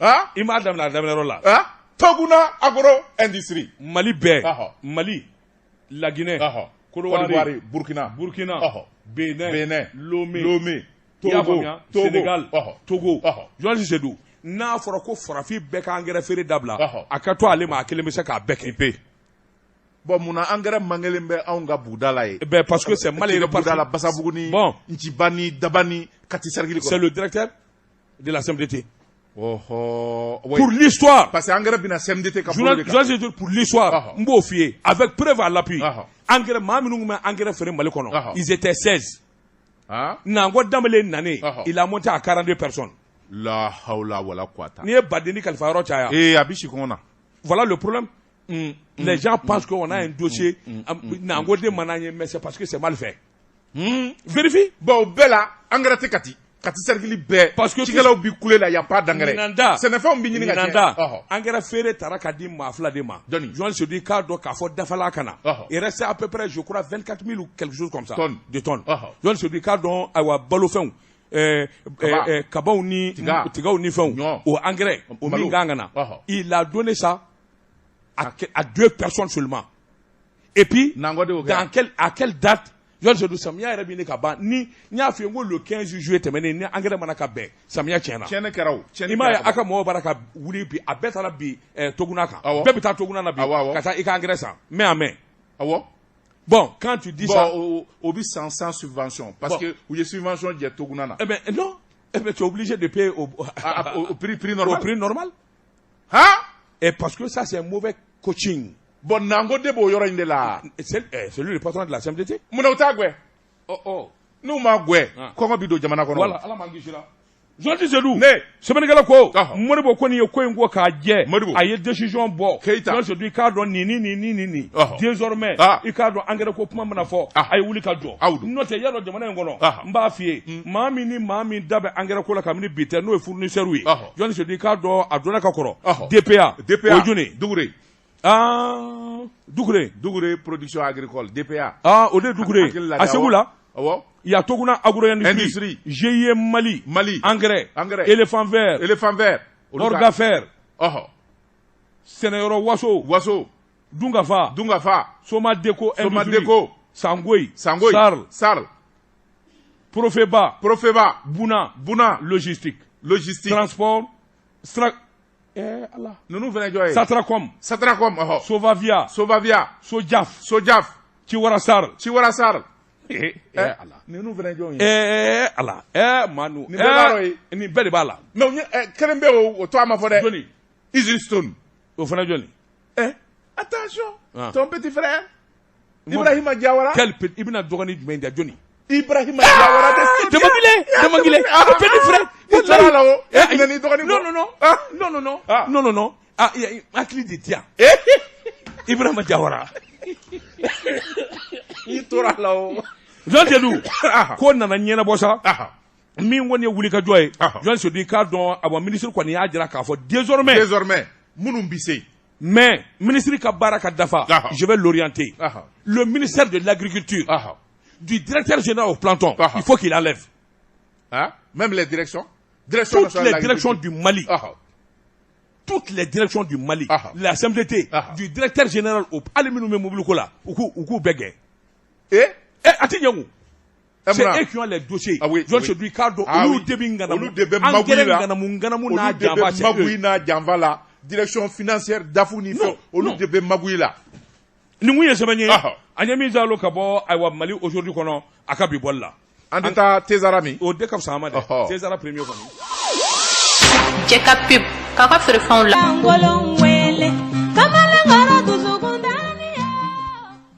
Han? I m'a daminɛ a daminɛyɔrɔ la. Han? Toguna Agro Industrie. Mali bɛɛ. Mali, Laginɛ, Kodowari, Burkina, Burkina, Benin, Benin, Lomé, Lomé, Togo, Sénégal, Togo. Journaliste Seydou, n'a fɔra ko farafin bɛɛ ka angɛrɛ feere dabila, a ka to ale ma, a kelen bɛ se k'a bɛɛ kɛ. Bon, munna angɛrɛ man kelen bɛ anw ka buguda la yen? Ben, parce que c'est mal réparti. Buguda la, Basabugu ni bon Nciba ni Dabani, Kati cercle kɔnɔ. C'est le directeur de la CMDT. Ɔhɔ. Pour l'histoire. Parce que engrais bɛna CMDT ka bolo de kan. Journaliste, pour l'histoire, n b'o f'i ye avec preuve à l'appui. Engrais maa minnu tun bɛ engrais feere Mali kɔnɔ, ils étaient 16. Nango Danbele nanen, il a monté à 42 personnes. La hawla wala quwata. N'i ye badenni kalifa yɔrɔ caya. Ee, a bɛ si kɔngɔ na. Voilà le problème. Les gens pensent qu'on a un dossier. Nango de mana ye, mais c'est parce que c'est mal fait. Vérifie. Bon, o bɛɛ la, engrais tɛ Kati. Kati cercle bɛɛ. Parce que cikɛlaw bi kule la, y a pas d'engrais. Ɲinan Sɛnɛfɛnw bi ɲini ka tiɲɛ. Ɲinan engrais feere taara ka di maa fila de ma. Jɔnni? Journaliste Seydou, k'a dɔn k'a fɔ dafala ka na. Il restait à peu près, je crois, 24 000 ou quelque chose comme ça. Tonnes. De tonnes. Journaliste Seydou, k'a dɔn ayiwa balofɛnw. Kabaw ni tigaw ni fɛnw, o engrais o min kan ka na, il a donné ça à deux personnes seulement. Et puis dans quel à quelle date? Journaliste Seydou, samiya yɛrɛ bɛ ɲini ka ban. Ni n y'a f'i ye n ko le 15 juillet tɛmɛnen, ni engrais mana ka bɛn, samiya tiɲɛna. Tiɲɛni kɛra o. I m'a ye a ka mɔgɔw bɔra ka wuli bi, a bɛɛ taara bi Toguna kan. Bɛɛ bɛ taa Toguna na bi ka taa i ka engrais san mais a mɛn. Bon, quand tu dis bon, ça. Au bi san sans subvention. Parce que u ye subvention jɛ Toguna na. Eh ben non. Eh ben tu es obligé de payer au prix normal. Au prix normal. Hein? Et parce que ça, c'est un mauvais coaching. Bon, Nango de b'o yɔrɔ in de la. C'est lui le patron de la CMDT. Munna u t'a gɛn? Oh oh. N'u m'a gɛn, kɔngɔ bi don jamana kɔnɔ. Voilà, Ala m'an kisi la. Journaliste Seydou. Ne. Sɛbɛnnikɛla ko. Modibo kɔni ye ko in ko k'a jɛ. Modibo. A ye décision bɔ. Keyita. Journaliste Seydou, i k'a dɔn nin ni nin ni nin nin. Désormais. I k'a dɔn engrais ko kuma mana fɔ. A ye wuli ka jɔ. Aw don. N'o tɛ, y'a dɔn jamana in kɔnɔ. N b'a f'i ye. Maa min ni maa min da bɛ engrais ko la kabini bi tɛ, n'o ye fournisseur ye. Journaliste Seydou, i k'a dɔn a donna ka kɔrɔ. DPA. DPA. O ye jɔni ye? Dugure. Ah, Dugure. Dugure production agricole, DPA. Ah, o de ye Dugure. A Segu la. Awɔ. Il y a Toguna Agro-Industrie, Industrie. GIE Mali, Mali, Engrais, Engrais, Éléphant Vert, Éléphant Vert, Orgafer, Sɛnɛyɔrɔ Waso, Waso, Dungafa, Dungafa, Soma Deco Soma Industrie, Deco, Sangoy, Sangoy, Sarl, Sarl, Profeba, Profeba, Buna, Buna, Logistique, Logistique, Transport, Stra, eh Allah, ninnu fana jɔ ye? Satracom, Satracom, Sovavia, Sovavia, Sojaf, Sojaf, Ciwara Sarl, Ciwara Sarl. Eh, eh, Allah. Ninnu fana jɔn ye? Eh, Allah. Eh, Manu. Nin bɛɛ b'a rɔ ye. Nin bɛɛ de b'a la. Mais kelen bɛ yen, o to a ma fɔ dɛ. Jɔni? Easy Stone. O fana jɔni? Eh, attention. Ton petit frère. Ibrahima Diawara. Quel petit, i bɛna dɔgɔnin jumɛn di jɔni? Ibrahima Diawara. Damangile, Damangile. Petit frère. I taara la o. E tun n'i dɔgɔnin kɔ. Non, non, non. Non, non, non. Non, non, non. Ah, hakili de ti yan. Ibrahima Diawara. I tora la o. Jean Seydou, ko nana ɲɛnabɔ sa. Min kɔni ye wulikajɔ ye, Jean Seydou, i k'a dɔn awa ministre kɔni y'a jira k'a fɔ désormais. Désormais minnu bɛ se. Mais ministre ka baara ka dafa, je vais l'orienter. Le ministère de l'Agriculture, du directeur général au planton, il faut qu'il enlève. Hein? Même les directions? Direction Toutes les directions du Mali. Toutes les directions du Mali, la CMDT, du directeur général au hali minnu bɛ mobili ko la, u k'u bɛɛ gɛn. Eh, a tɛ ɲɛ o. C'est eux qui ont les dossiers. Ah oui, Journaliste Seydou, i k'a dɔn olu de bɛ ŋanamu. Olu de bɛ magouille la. Ŋanamu ŋanamu n'a Olu de janfa, bɛ c'est eux. magouille n'a janfa la. Direction financière, DAF ni fɛn, olu de bɛ magouille la. Nin kun ye sɛbɛn ye an ye min jalo ka bɔ, ayiwa, Mali Aujourd'hui kɔnɔ, a ka bi bɔli la. An tɛ taa Tezara min. O de ka fisa an ma dɛ. Tezara premier kɔni. Cɛ ka pub k'a ka feerefɛnw la. Ngolon wele kamalenkɔrɔ dusukundani.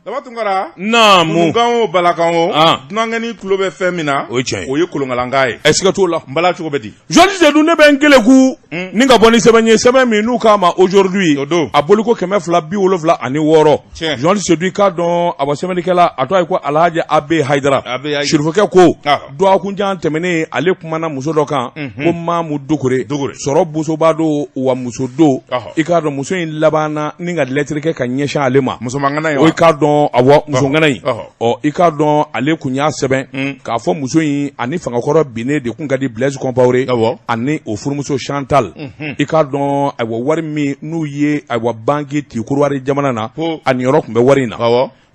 Daba Tunkara. Naamu. Kunkan o, balakan o, dunankɛni tulo bɛ fɛn min na, O ye tiɲɛ ye. o ye kolonkalankan ye. Ɛ, siga t'o la. N bala, cogo bɛ di? Journaliste Seydou, ne bɛ n keleku ni ka bɔ ni sɛbɛn ye, sɛbɛn min n'u k'a ma Aujourd'hui. O don. A boliko 276. Tiɲɛ. Journaliste Seydou, i k'a dɔn, a bɔ sɛbɛnnikɛla, a tɔgɔ ye ko Alhaji Abe Hayidara. Abe Hayidara. Sirifokɛ ko dɔgɔkun jan tɛmɛnen, ale kumana muso dɔ kan ko Mamu Dukure. Dukure. Sɔrɔ bosoba don wa muso don. I k'a dɔn, muso in labanna ni ka lɛtiri kɛ ka ɲɛsin ale ma. Musomankana ye O wa? i k'a dɔn, awɔ, musoŋana in. Ɔ, i k'a dɔn, ale kun y'a sɛbɛn k'a fɔ muso in ani fangakɔrɔ binnen de kun ka di, Blaise Compaoré ani o furumuso Chantal. I k'a dɔn, ayiwa, wari min n'u ye, ayiwa, banki ci Korowari jamana na, a niyɔrɔ tun bɛ wari in na.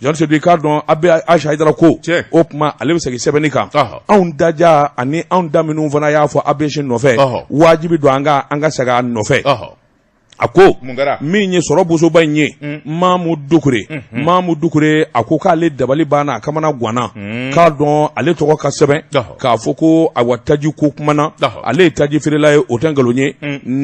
Journaliste Seydou, i k'a dɔn, Abe Aisha Hayidara ko o tuma ale bɛ segin sɛbɛnni kan. Anw daja ani anw da minnu fana y'a fɔ ABC nɔfɛ, wajibi don an ka an ka segin a nɔfɛ. A ko Mun kɛra? Min ye sɔrɔ bosoba in ye, Mamu Dukure, Mamu Dukure, a ko k'ale dabali banna, a kamana ganna k'a dɔn ale tɔgɔ ka sɛbɛn k'a fɔ ko, ayiwa, taji ko kuma na, ale ye taji feerela ye, o tɛ nkalon ye.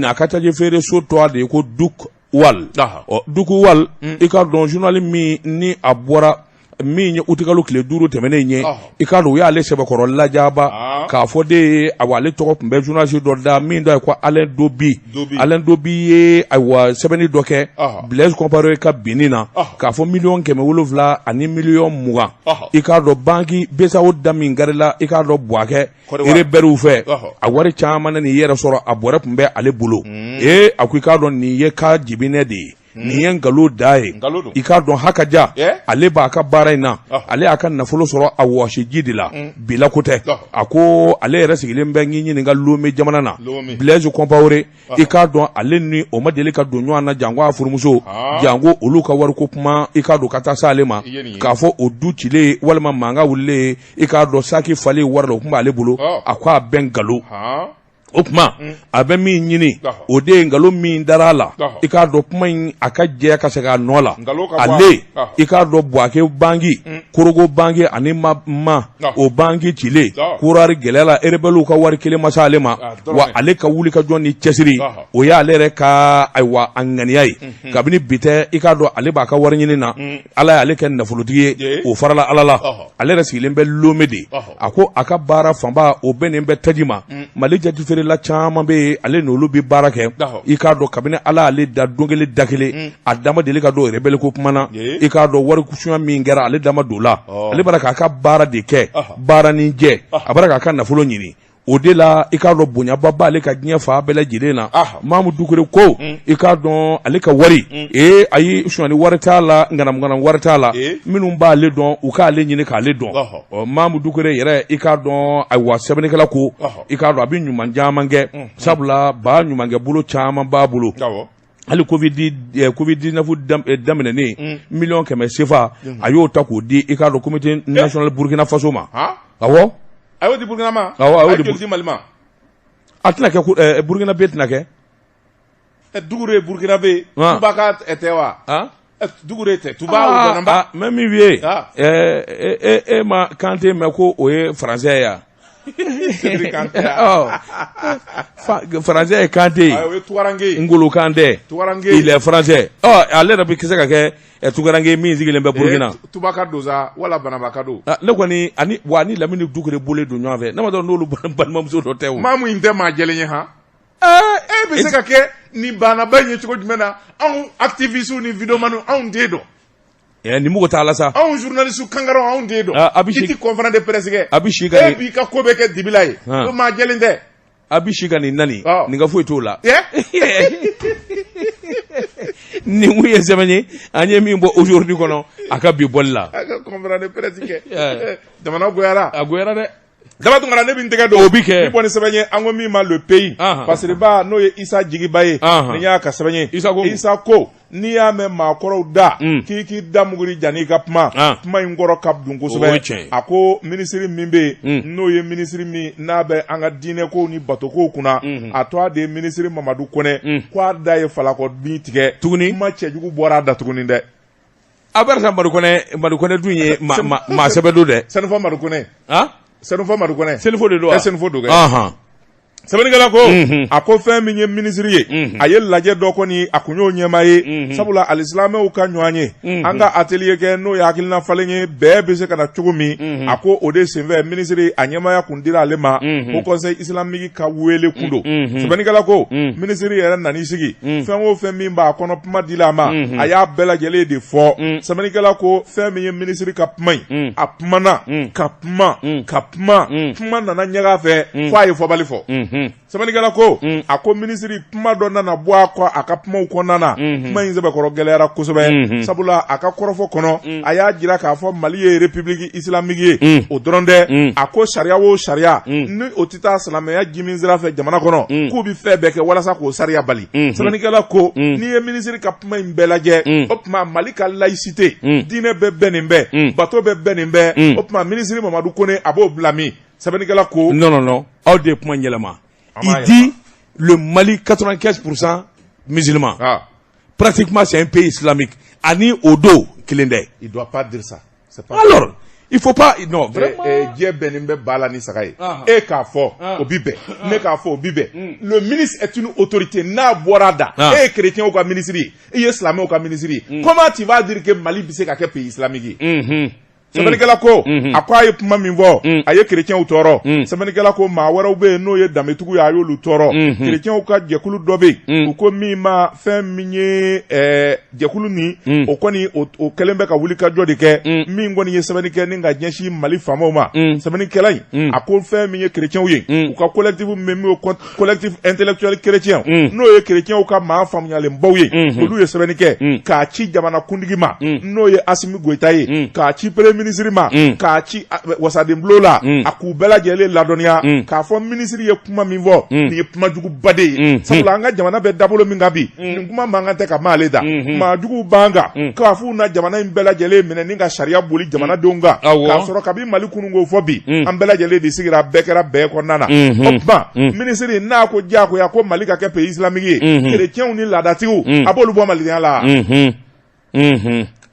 A ka taji feere so tɔgɔ de ye ko Duk Wal. Ɔ, Duku Wal, i k'a dɔn, journal min ni a bɔra min ye utikalo tile 5 tɛmɛnen ye, i k'a dɔn, u y'ale sɛbɛkɔrɔ lajaba k'a fɔ de ye, ayiwa, ale tɔgɔ tun bɛ journaliste dɔ da min dɔ ye ko Alain Dobi. Dobi. Alain Dobi ye, ayiwa, sɛbɛnni dɔ kɛ Blaise Compaoré ka binni na, k'a fɔ 700,000 ani 20 miliyɔn, i k'a dɔn, banki BCEAO da min karila, i k'a dɔn, Buwakɛ Côte d'Ivoire. rebelles fɛ, a wari caman na nin yɛrɛ sɔrɔ, a bɔrɛ tun bɛ ale bolo. Ee, a ko i k'a dɔn, nin ye ka jibinɛ de ye, nin ye nkalon da ye. Nkalon don. I k'a dɔn, hakaja ale b'a ka baara in na, ale y'a ka nafolo sɔrɔ a wɔsiji de la, bila ko tɛ. A ko ale yɛrɛ sigilen bɛ n ɲininka Lome jamana na. Lome. Blaise Compaoré, i k'a dɔn, ale ni o ma deli ka don ɲɔgɔn na, janko a furumuso, janko olu ka wariko kuma, i k'a dɔn, ka taa s'ale ma I ye nin ye. k'a fɔ o du cilen walima mankan wulilen, i k'a dɔn, saki falen wari la, o tun b'ale bolo. A ko a bɛɛ nkalon. O tuma a bɛ min ɲini, o de ye nkalon min dara a la, i k'a dɔn, kuma in a ka jɛ ka segin a nɔ la. Nkalon ka bɔ a Ale, la. i k'a dɔn, Buwake banki, Korogo banki ani ma o banki cilen Korowari gɛlɛya la, rebelles ka wari kelen ma s'ale ma. Ah, dɔrɔmɛ. Wa ale ka wuli ka jɔ ni cɛsiri, o y'ale yɛrɛ ka, ayiwa, a ŋaniya ye. Kabini bi tɛ, i k'a dɔn, ale b'a ka wari ɲini na, Ala y'ale kɛ nafolotigi ye, o farala Ala la. Ale yɛrɛ sigilen bɛ Lome de. A ko a ka baara fanba o bɛnnen bɛ taji ma. Mali taji feerela caman bɛ yen, ale n'olu bɛ baara kɛ. I k'a dɔn, kabini Ala y'ale da don kelen da kelen, a da ma deli ka don rebelle ko kuma na. I k'a dɔn, wari sunya min kɛra, ale da ma don o la. Ale b'a k'a ka baara de kɛ, baara ni jɛ, a b'a k'a ka nafolo ɲini. O de la, i k'a dɔn, bonyaba b'ale ka diɲɛ fan bɛɛ lajɛlen na. Mamu Dukure ko i k'a dɔn, ale ka wari, ee ayi, sonyali wari t'a la, ŋanamuŋanamu wari t'a la. Minnu b'ale dɔn, u k'ale ɲini k'ale dɔn. Ɔ, Mamu Dukure yɛrɛ, i k'a dɔn, ayiwa, sɛbɛnnikɛla ko i k'a dɔn, a bɛ ɲuman caman kɛ, sabula ba ɲumankɛ bolo caman b'a bolo. Hali Covid 19 daminɛnen, 100 miliyɔn sefa, a y'o ta k'o di, i k'a dɔn, comité national Burkina Faso ma. Awɔ. A y'o di Burkina ma? Awɔ, a y'o A ye di. joli di Mali ma? A tɛna kɛ Burkina bɛ tɛna kɛ. Dugure Burkina bɛ Tuba ka tɛ wa? Dugure tɛ Tuba Ah, Banamba. ah, n bɛ min f'i ye, e ma Kante mɛn ko o ye français ye yan? Cédric Kanté. Ɔ, français ye Kante ye. O ye Tukarange ye. Ngolo Kante. Tukarange. Il est français. Ɔ, ale yɛrɛ bɛ se ka kɛ Tukarange min sigilen bɛ Burkina. Tuba ka don sa wala Banamba ka don. Ah, ne kɔni ani wa ani Lamini Dukure bɔlen don ɲɔgɔn fɛ, ne ma dɔn n'olu balimamuso dɔ tɛ o. Maamu in tɛ maa jɛlen ye han. E bɛ se ka kɛ nin banaba in ye cogo jumɛn na? Anw activistes ni videomaniw, anw t'e dɔn. Nin mugu t'a la sa. Anw journalistes kangaraw, anw t'e dɔn. Ah, a bɛ I ti conférence de presse kɛ. A bɛ si ka E nin b'i ka ko bɛɛ kɛ dibi la ye. O maa jɛlen tɛ. A bɛ si ka nin nani, nin ka foyi t'o la. Nin kun ye sɛbɛn ye an ye min bɔ Aujourd'hui kɔnɔ, a ka bi bɔli la. A ka conférence de presse kɛ. Jamana goyara. A goyara dɛ. Daba Tunkara, ne bɛ n tɛgɛ don O bi kɛ. Ni bɔ ni sɛbɛn ye, an ko min ma Le Pays. Fasiriba, n'o ye Isa Jigiba ye, nin y'a ka sɛbɛn ye. Isa ko mun? Isa ko n'i y'a mɛn maakɔrɔw da k'i k'i da muguri janni i ka kuma, kuma in kɔrɔ ka dun O ye kosɛbɛ. tiɲɛ ye. A ko minisiri min bɛ yen, n'o ye minisiri min n'a bɛ an ka diinɛkow ni batokow kunna, a tɔgɔ de ye minisiri Mamadu Kɔnɛ, ko a da ye falakɔ bin tigɛ Tuguni? Kuma cɛjugu bɔra a da tuguni dɛ. A barisa Madu Kɔnɛ, Madu Kɔnɛ dun ye maa sɛbɛ don dɛ. Sɛnɛfɔ Madu Kɔnɛ. Sɛnɛfɔ Madu Kɔnɛ. Senufo de don wa? Sɛnɛfo don kɛ. Sɛbɛnnikɛla ko, a ko fɛn min ye minisiri ye, a ye lajɛ dɔ kɔni, a kun y'o ɲɛmaa ye, sabula alisilamɛw ka ɲɔgɔn ye, an ka atelier kɛ, n'o ye hakilina falen ye, bɛɛ bɛ se ka na cogo min. A ko o de senfɛ, minisiri a ɲɛmaaya kun dira ale ma, o Conseil islamique ka wele kun don. Sɛbɛnnikɛla ko minisiri yɛrɛ nan'i sigi, fɛn o fɛn min b'a kɔnɔ, kuma dila a ma, a y'a bɛɛ lajɛlen de fɔ. Sɛbɛnnikɛla ko fɛn min ye minisiri ka kuma in, a kumana ka kuma ka kuma, kuma nana ɲaga fɛ fo a ye fɔbali fɔ. Sɛbɛnnikɛla ko, a ko minisiri, kuma dɔ nana bɔ a kɔ a ka kumaw kɔnɔna na, kuma in sɛbɛkɔrɔ gɛlɛyara kosɛbɛ, sabula a ka kɔrɔfɔ kɔnɔ, a y'a jira k'a fɔ Mali ye république islamique ye. O dɔrɔn tɛ, a ko sariya o sariya ni o tɛ taa silamɛya jimin sira fɛ jamana kɔnɔ, k'u bɛ fɛn bɛɛ kɛ walasa k'o sariya bali. Sɛbɛnnikɛla ko n'i ye minisiri ka kuma in bɛɛ lajɛ, o tuma Mali ka laïcité, diinɛ bɛɛ bɛn nin bɛɛ, bato bɛɛ bɛn nin bɛɛ, o tuma minisiri Mamadu Kone, a b'o bila min? Sɛbɛnnikɛla ko Non, non, non, aw de ye kuma yɛlɛma. An b'a Il dit le Mali 95% musulman. Pratiquement, c'est un pays islamique. Ani o don kelen dɛ. Il doit pas dire ça. C'est pas Alors, il faut pas, non, vraiment. Diɲɛ bɛnnen bɛ ba la ni saga ye. E k'a fɔ, o bi bɛn, ne k'a fɔ, o bi bɛn. Le ministre est une autorité, n'a bɔra da. E ye chrétien ka ministre ye, i ye silamɛw ka ministre ye, comment tu vas dire que Mali bɛ se ka kɛ pays islamique ye? Sɛbɛnnikɛla ko, a ko a ye kuma min fɔ, a ye chrétienw tɔɔrɔ. Sɛbɛnnikɛla ko maa wɛrɛw bɛ yen, n'o ye danbetigiw ye, a y'olu tɔɔrɔ. Chrétienw ka jɛkulu dɔ bɛ yen, u ko min ma fɛn min ye jɛkulu nin, o kɔni o kɛlen bɛ ka wulikajɔ de kɛ, min kɔni ye sɛbɛnni kɛ ni ka ɲɛsin Mali faamaw ma. Sɛbɛnnikɛla in, a ko fɛn min ye chrétienw ye, u ka collectif min ye Collectif intellectuel chrétien, n'o ye chrétienw ka maa faamuyalenbaw ye, olu ye sɛbɛnni kɛ k'a ci jamana kuntigi ma, n'o ye Asimi Goyita ye, k'a ci premier ministre ma, k'a ci wasadenbulon la, a k'u bɛɛ lajɛlen ladɔnniya k'a fɔ minisiri ye kuma min fɔ, nin ye kuma juguba de ye, sabula an ka jamana bɛ dabolo min kan bi, nin kuma man kan tɛ ka m'ale da. Maa juguw b'an kan k'a f'u na jamana in bɛɛ lajɛlen minɛ ni ka sariya boli jamanadenw kan, k'a sɔrɔ kabi Mali kununko fɔ bi, an bɛɛ lajɛlen de sigira, bɛɛ kɛra bɛɛ kɔnɔna na. O tuma minisiri n'a ko diyagoya ko Mali ka kɛ pays islamique ye, chrétiens ni laadatigiw, a b'olu bɔ malidenya la.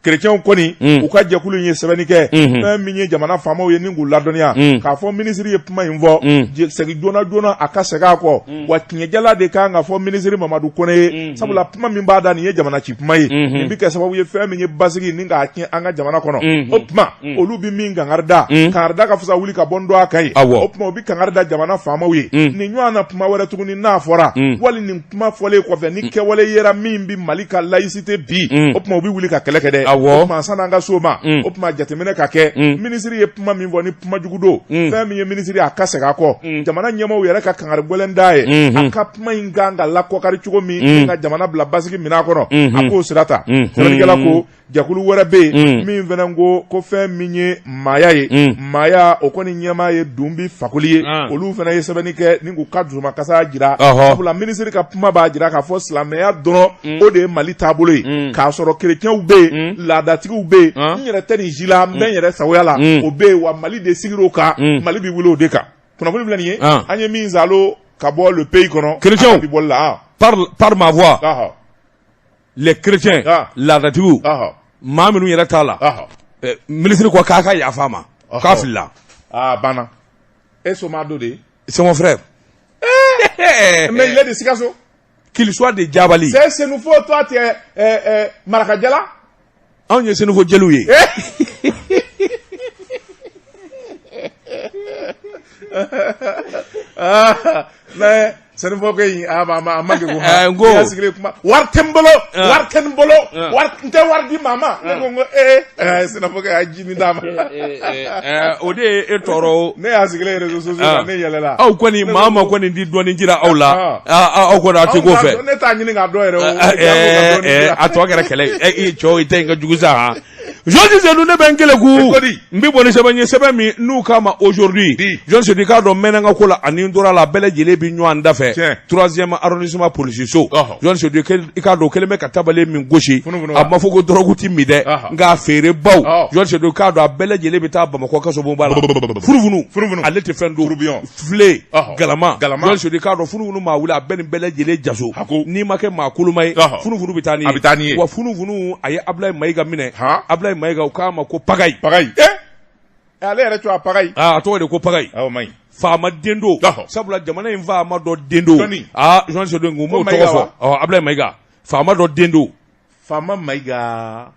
Chrétiens kɔni, u ka jɛkulu in ye sɛbɛnni kɛ fɛn min ye jamana faamaw ye ni k'u ladɔnniya k'a fɔ minisiri ye kuma in fɔ, segin joona joona, a ka segin a kɔ, wa tiɲɛjala de kan ka fɔ minisiri Mamadu Kɔnɛ ye, sabula kuma min b'a da, nin ye jamana ci kuma ye, nin bɛ kɛ sababu ye fɛn min ye basigi ni k'a tiɲɛ an ka jamana kɔnɔ. O tuma olu bɛ min kangari da, kangari da ka fisa wuli ka bɔ n dɔn a kan ye. O tuma u bɛ kangari da jamana faamaw ye, nin ɲɔgɔn na kuma wɛrɛ tuguni n'a fɔra, wali nin kuma fɔlen kɔfɛ ni kɛwale yera min bɛ Mali ka laïcité bin, o tuma u bɛ wuli ka kɛlɛ kɛ dɛ. O tuma san'an ka s'o ma, o tuma jateminɛ ka kɛ, minisiri ye kuma min fɔ, ni kuma jugu don, fɛn min ye minisiri, a ka segin a kɔ. Jamana ɲɛmaaw yɛrɛ ka kangari gɛlɛn d'a ye, a ka kuma in kan ka lakɔkari cogo min ka jamana bila basigi minɛn kɔnɔ, a k'o sira ta. Sɛbɛnnikɛla ko jɛkulu wɛrɛ bɛ yen min fana ko ko fɛn min ye maaya ye, maaya o kɔni ɲɛmaa ye Dunbi Fakoli ye, olu fana ye sɛbɛnni kɛ ni k'u ka dusumakasa jira, sabula minisiri ka kuma b'a jira k'a fɔ silamɛya dɔrɔn o de ye Mali taabolo ye, k'a sɔrɔ kerecɛnw bɛ yen, laadatigiw bɛ yen, n yɛrɛ tɛ nin si la, n bɛ n yɛrɛ sagoya la, o bɛ yen, wa Mali de sigira o kan, Mali bɛ wuli o de kan. Kunnafoni filɛ nin ye, an ye min zalo ka bɔ Le Pays kɔnɔ. Chrétiens, bi bɔli la. Par ma voix, les chrétiens, laadatigiw, maa minnu yɛrɛ t'a la, minisiri ko k'a ka yafa a ma, k'a filila. Aa, banna, e soma dɔ de ye. C'est mon frère. Mais il est de Sikasso. Qu'il soit de Diabali. C'est Senufo, toi tu es Marakajala. Anw ye Senufo jeliw ye. Ah, mais Senufo ko in a ma a ma degun. N ko. I y'a sigilen kuma, wari tɛ n bolo, wari tɛ n bolo, wari n tɛ wari di maa ma. Ne ko n ko ee, Senufo kɛ a ye ji min d'a ma. O de ye e tɔɔrɔ o. Ne y'a sigilen réseaux sociaux kan, ne yɛlɛla. Aw kɔni, maa ma kɔni di dɔɔni jira aw la, aw kɔni aw tɛ k'o fɛ. Ne t'a ɲini k'a dɔn yɛrɛ o. A tɔ kɛra kɛlɛ ye. E cɛw, i ta in ka jugu sa han. Journaliste Seydou ne bɛ n keleku n bɛ bɔ ni sɛbɛn ye sɛbɛn min n'u k'a ma aujourd'hui Journaliste Seydou i k'a dɔn mɛnna n ka ko la ani n tora la bɛɛ lajɛlen bɛ ɲɔgɔn da fɛ troisième arrondissement polisiso Journaliste Seydou i k'a dɔn kɛlen bɛ ka tabale min gosi a ma fɔ ko dɔrɔgu ti min dɛ nka a feerebaw Journaliste Seydou i k'a dɔn a bɛɛ lajɛlen bɛ taa Bamakɔ kasobonba la funufunu ale tɛ fɛn dun filen galama Journaliste Seydou i k'a dɔn funufunu maa wuli a bɛ nin bɛɛ lajɛlen jaso n'i ma kɛ maa koloma ye funufunu bɛ taa n'i ye wa funufunu a ye Abulayi Mayiga minɛ Abulayi Mayiga u k'a ma ko pagayi ale yɛrɛ tɔgɔ pagayi a tɔgɔ de ko pagayi faama den don sabula jamana in faama dɔ den don aa Journaliste Seydou n m'o tɔgɔ fɔ Abulayi Mayiga faama dɔ den don faama Mayiga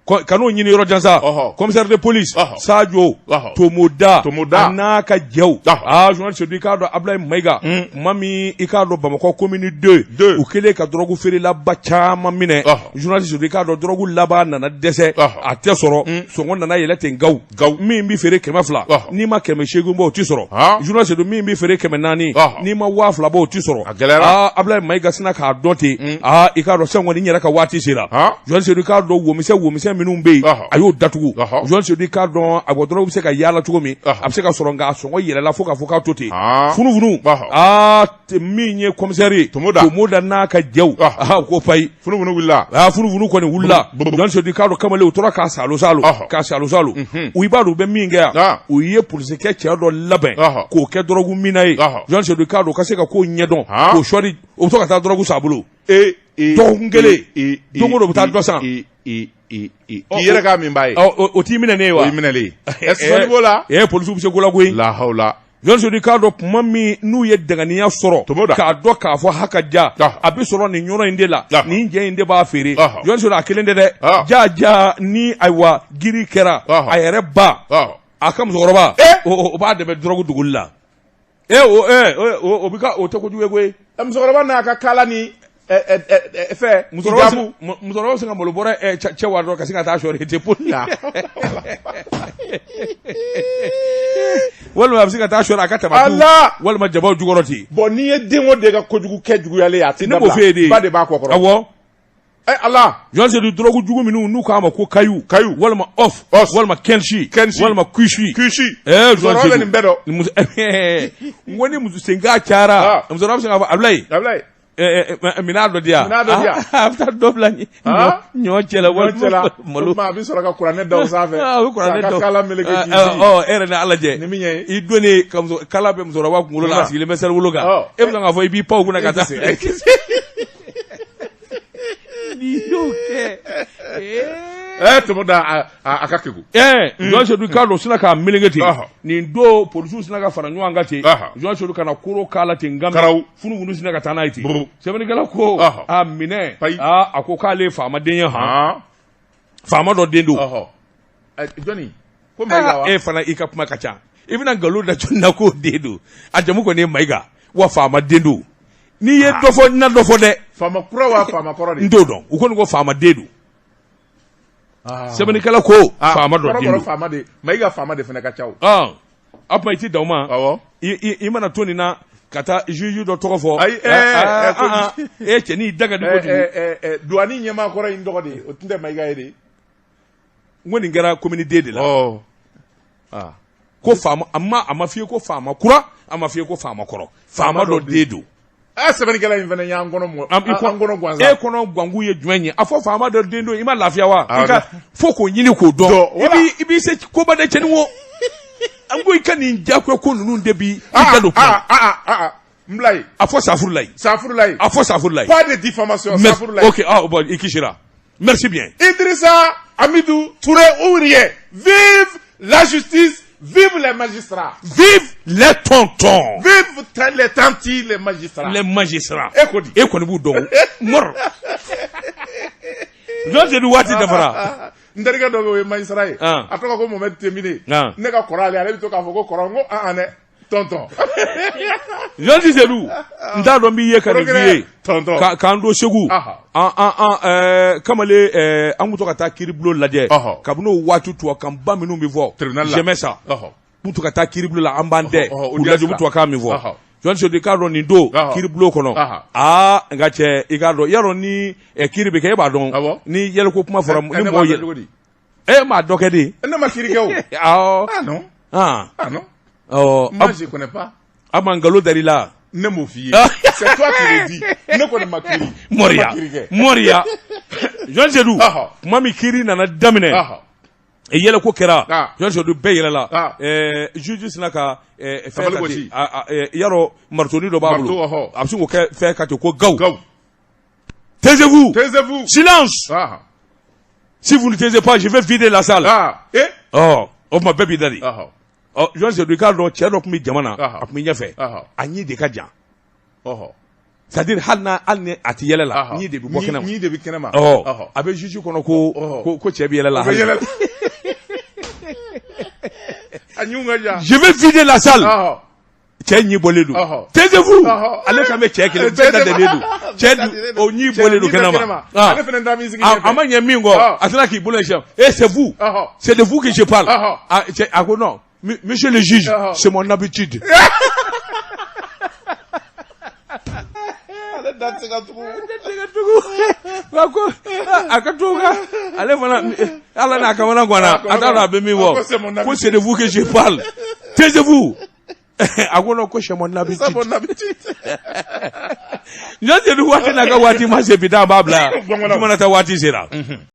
Kan'o ɲini yɔrɔ jan sa commissaire de police Sajo Tomoda a n'a ka jɛw aa journaliste Seydou i k'a dɔn Abulayi Mayiga tuma min i k'a dɔn Bamakɔ commune 2 u kɛlen ka dɔrɔgu feerelaba caman minɛ journaliste Seydou i k'a dɔn dɔrɔgu laban nana dɛsɛ a tɛ sɔrɔ sɔngɔ nana yɛlɛ ten gawu min bɛ feere 200 n'i ma 800 bɔ o tɛ sɔrɔ journaliste Seydou min bɛ feere 400 n'i ma 2000 bɔ o tɛ sɔrɔ a gɛlɛyara aa Abulayi Mayiga sinna k'a dɔn ten aa i k'a dɔn sisan kɔni n yɛrɛ ka waati sera journaliste Seydou i k'a dɔn womisɛn womisɛn minnu bɛ yen a y'o datugu journaliste Seydou i k'a dɔn a dɔrɔgu bɛ se ka yaala cogo min a bɛ se ka sɔrɔ nka a sɔngɔ yɛlɛla fo k'a fɔ k'a to ten funufunu aa min ye commissaire ye Tomoda n'a ka jɛw aa ko payi funufunu wulila aa funufunu kɔni wulila journaliste Seydou i k'a dɔn kamalen u tora k'a salo salo k'a salo salo u i b'a dɔn u bɛ min kɛ yan u ye polisikɛ cɛ dɔ labɛn k'o kɛ dɔrɔgu minna ye journaliste Seydou i k'a dɔn u ka se ka ko ɲɛdɔn k'o sɔri u bɛ to ka taa dɔrɔgu san a bolo dɔgɔkun kelen don o don u bɛ taa dɔ san k'i yɛrɛ k'a minbaa ye o t'i minɛnen ye wa o y'i minɛlen ye sɔnni b'o la polisiw bɛ se ko la koyi lahawula Journaliste Seydou i k'a dɔn tuma min n'u ye danganiya sɔrɔ k'a dɔn k'a fɔ haka ja a bɛ sɔrɔ nin yɔrɔ in de la nin jɛ in de b'a feere journaliste Seydou a kelen tɛ dɛ ja ja ni ayiwa giri kɛra a yɛrɛ ba a ka musokɔrɔba o b'a dɛmɛ dɔrɔgu duguli la o bɛ o tɛ kojugu ye koyi musokɔrɔba n'a ka kala ni fɛ musokɔrɔba bɛ se ka malo bɔrɛ cɛ wa dɔrɔn ka sin ka taa sɔri ten poli la walima a bɛ se ka taa sɔri a ka tamati walima jabaw jukɔrɔ ten bon n'i ye den o den ka kojugu kɛ juguyalen ye a tɛ ne b'o f'e ye de ba de b'a kɔ kɔrɔ awɔ ala journaliste Seydou dɔrɔgu jugu minnu n'u k'a ma ko kayu kayu walima off walima kɛnsi kɛnsi walima kusi kusi journaliste bɛ nin bɛɛ dɔn n ko ni muso senkan cayara musokɔrɔba bɛ se k'a fɔ Abulayi Abulayi minɛn dɔ di yan minɛn dɔ di yan a bɛ taa dɔ bila ɲɔ cɛ la walima malo a bɛ sɔrɔ ka kuranɛ da o sanfɛ a bɛ kuranɛ da ka kala meleke k'i sigi ɔ e yɛrɛ ni Ala cɛ ni min ye i donnen ka muso kala bɛ musokɔrɔba kunkolo la a sigilen bɛ saliwolo kan e bɛ k'a fɔ i b'i pan o kunna ka taa n'i y'o kɛ Tomoda a ka kegun journaliste Seydou k'a dɔn sinna k'a meleke ten nin don polisiw sinna ka fara ɲɔgɔn kan ten journaliste Seydou ka na koro k'a la ten nka funufunu sinna ka taa n'a ye ten sɛbɛnnikɛla ko a minɛ a ko k'ale ye faama den ye han faama dɔ den don jɔnni ko Mayiga wa e fana i ka kuma ka ca i bɛna nkalon da jɔnni na k'o den don a jamu kɔni ye Mayiga wa faama den don n'i ye dɔ fɔ n na dɔ fɔ dɛ faama kura wa faama kɔrɔ de n t'o dɔn u kɔni ko faama den don sɛbɛnnikɛla ko faama dɔ den don faama de Mayiga faama de fana ka ca o a tuma i ti dan o ma i mana to nin na ka taa juge dɔ tɔgɔ fɔ ayi e cɛnin da ka di kojugu douane ɲɛmaa kɔrɔ in tɔgɔ de o tun tɛ Mayiga ye de n ko nin kɛra commune deux de la ko faama a ma a ma f'i ye ko faama kura a ma f'i ye ko faama kɔrɔ faama dɔ den don ɛ sɛbɛnnikɛla in fana y'an kɔnɔ mɔ an kɔnɔ gansan e kɔnɔ gankun ye jumɛn ye a fɔ faama dɔ den don i ma lafiya wa i ka fo k'o ɲini k'o dɔn i b'i se koba de cɛnin wo an ko i ka nin diyagoya ko ninnu de bi i da don kuma n bila yen a fɔ safurulayi safurulayi a fɔ safurulayi pas de diffamation safurulayi ok ah bon i kisira merci bien Idrissa Amidou Touré ou rien vive la justice vive les magistrats vive les tontons vive les tantis les magistrats les magistrats e ko di e kɔni b'u dɔn mɔrɔ jɔn sedu waati dafara n terikɛ dɔ bɛ yen o ye magistrat ye a tɔgɔ ko Mohamed Temine ne ka kɔrɔ ale ale bɛ to k'a fɔ ko kɔrɔ n ko an dɛ tonton Jean Seydou n t'a dɔn n b'i ye ka nin f'i ye tonton k'an to Segu an an an kamalen an tun to ka taa kiiribulon lajɛ kabini o waati tubabukanba minnu bɛ fɔ tribunal la j'aimais ça n tun ka taa kiiribulon la an b'an dɛ k'u lajɛ u bɛ tubabukan min fɔ Jean Seydou i k'a dɔn nin don kiiribulon kɔnɔ aa n ka cɛ i k'a dɔn y'a dɔn ni kiiri bɛ kɛ e b'a dɔn ni yɛlɛko kuma fɔra ni mɔgɔ yɛlɛ E m'a dɔ kɛ de. Ne ma kiiri kɛ o. Awɔ. Ah non. Ah. Ah non. Ɔ. Moi, je connais pas. A ma nkalon dar'i la. Ne m'o f'i ye. C'est toi qui le dis. Ne kɔni ma kiiri. Moriya. Moriya. Jean Seydou. Tuma min kiiri nana daminɛ. Yɛlɛ ko kɛra. Jean Seydou bɛɛ yɛlɛla. Juge sina ka fɛn ta ten. Yarɔ marteau dɔ b'a bolo. A bɛ sin k'o kɛ fɛn kan ten ko gaw. Taisez-vous. Taisez-vous. Silence. Si vous ne taisez pas, je vais vider la salle. Ah. Eh? Ɔ, o tuma bɛɛ b'i da de. Ɔ, Jean Seydou, i k'a dɔn cɛ dɔ tun bɛ jama na, a tun bɛ ɲɛfɛ. A ɲi de ka jan. C'est à dire hali n'a hali ni a tɛ yɛlɛ la, ɲi de bɛ bɔ kɛnɛ ma. Ɲi de bɛ kɛnɛ ma. Ɔ, a bɛ juge kɔnɔ ko ko cɛ bɛ yɛlɛ la. O bɛ yɛlɛ la. A ɲiw ka jan. Je vais vider la salle. Cɛ ɲi bɔlen don. Taisez-vous. Ale kan bɛ cɛ kelen bɛɛ da dalen don. Cɛ o ɲi bɔlen don kɛnɛ ma. Ale fana da min sigi ɲɛfɛ. A ma ɲɛ min kɔ, a sera k'i bolo ɲɛsin. Eh, c'est vous. C'est de vous que je parle. A ko non. Monsieur le juge, c'est mon habitude. Ale da tɛ se ka tugu. A ko a ka to ka ale fana ala n'a kamana ganna a t'a dɔn a bɛ min fɔ. Ko c'est de vous que je parle. Taisez-vous. A ko non, ko c'est mon habitude. C'est mon habitude. Jean Seydou waati n'a ka waati ma se bi taa b'a bila. Jumana ta waati sera.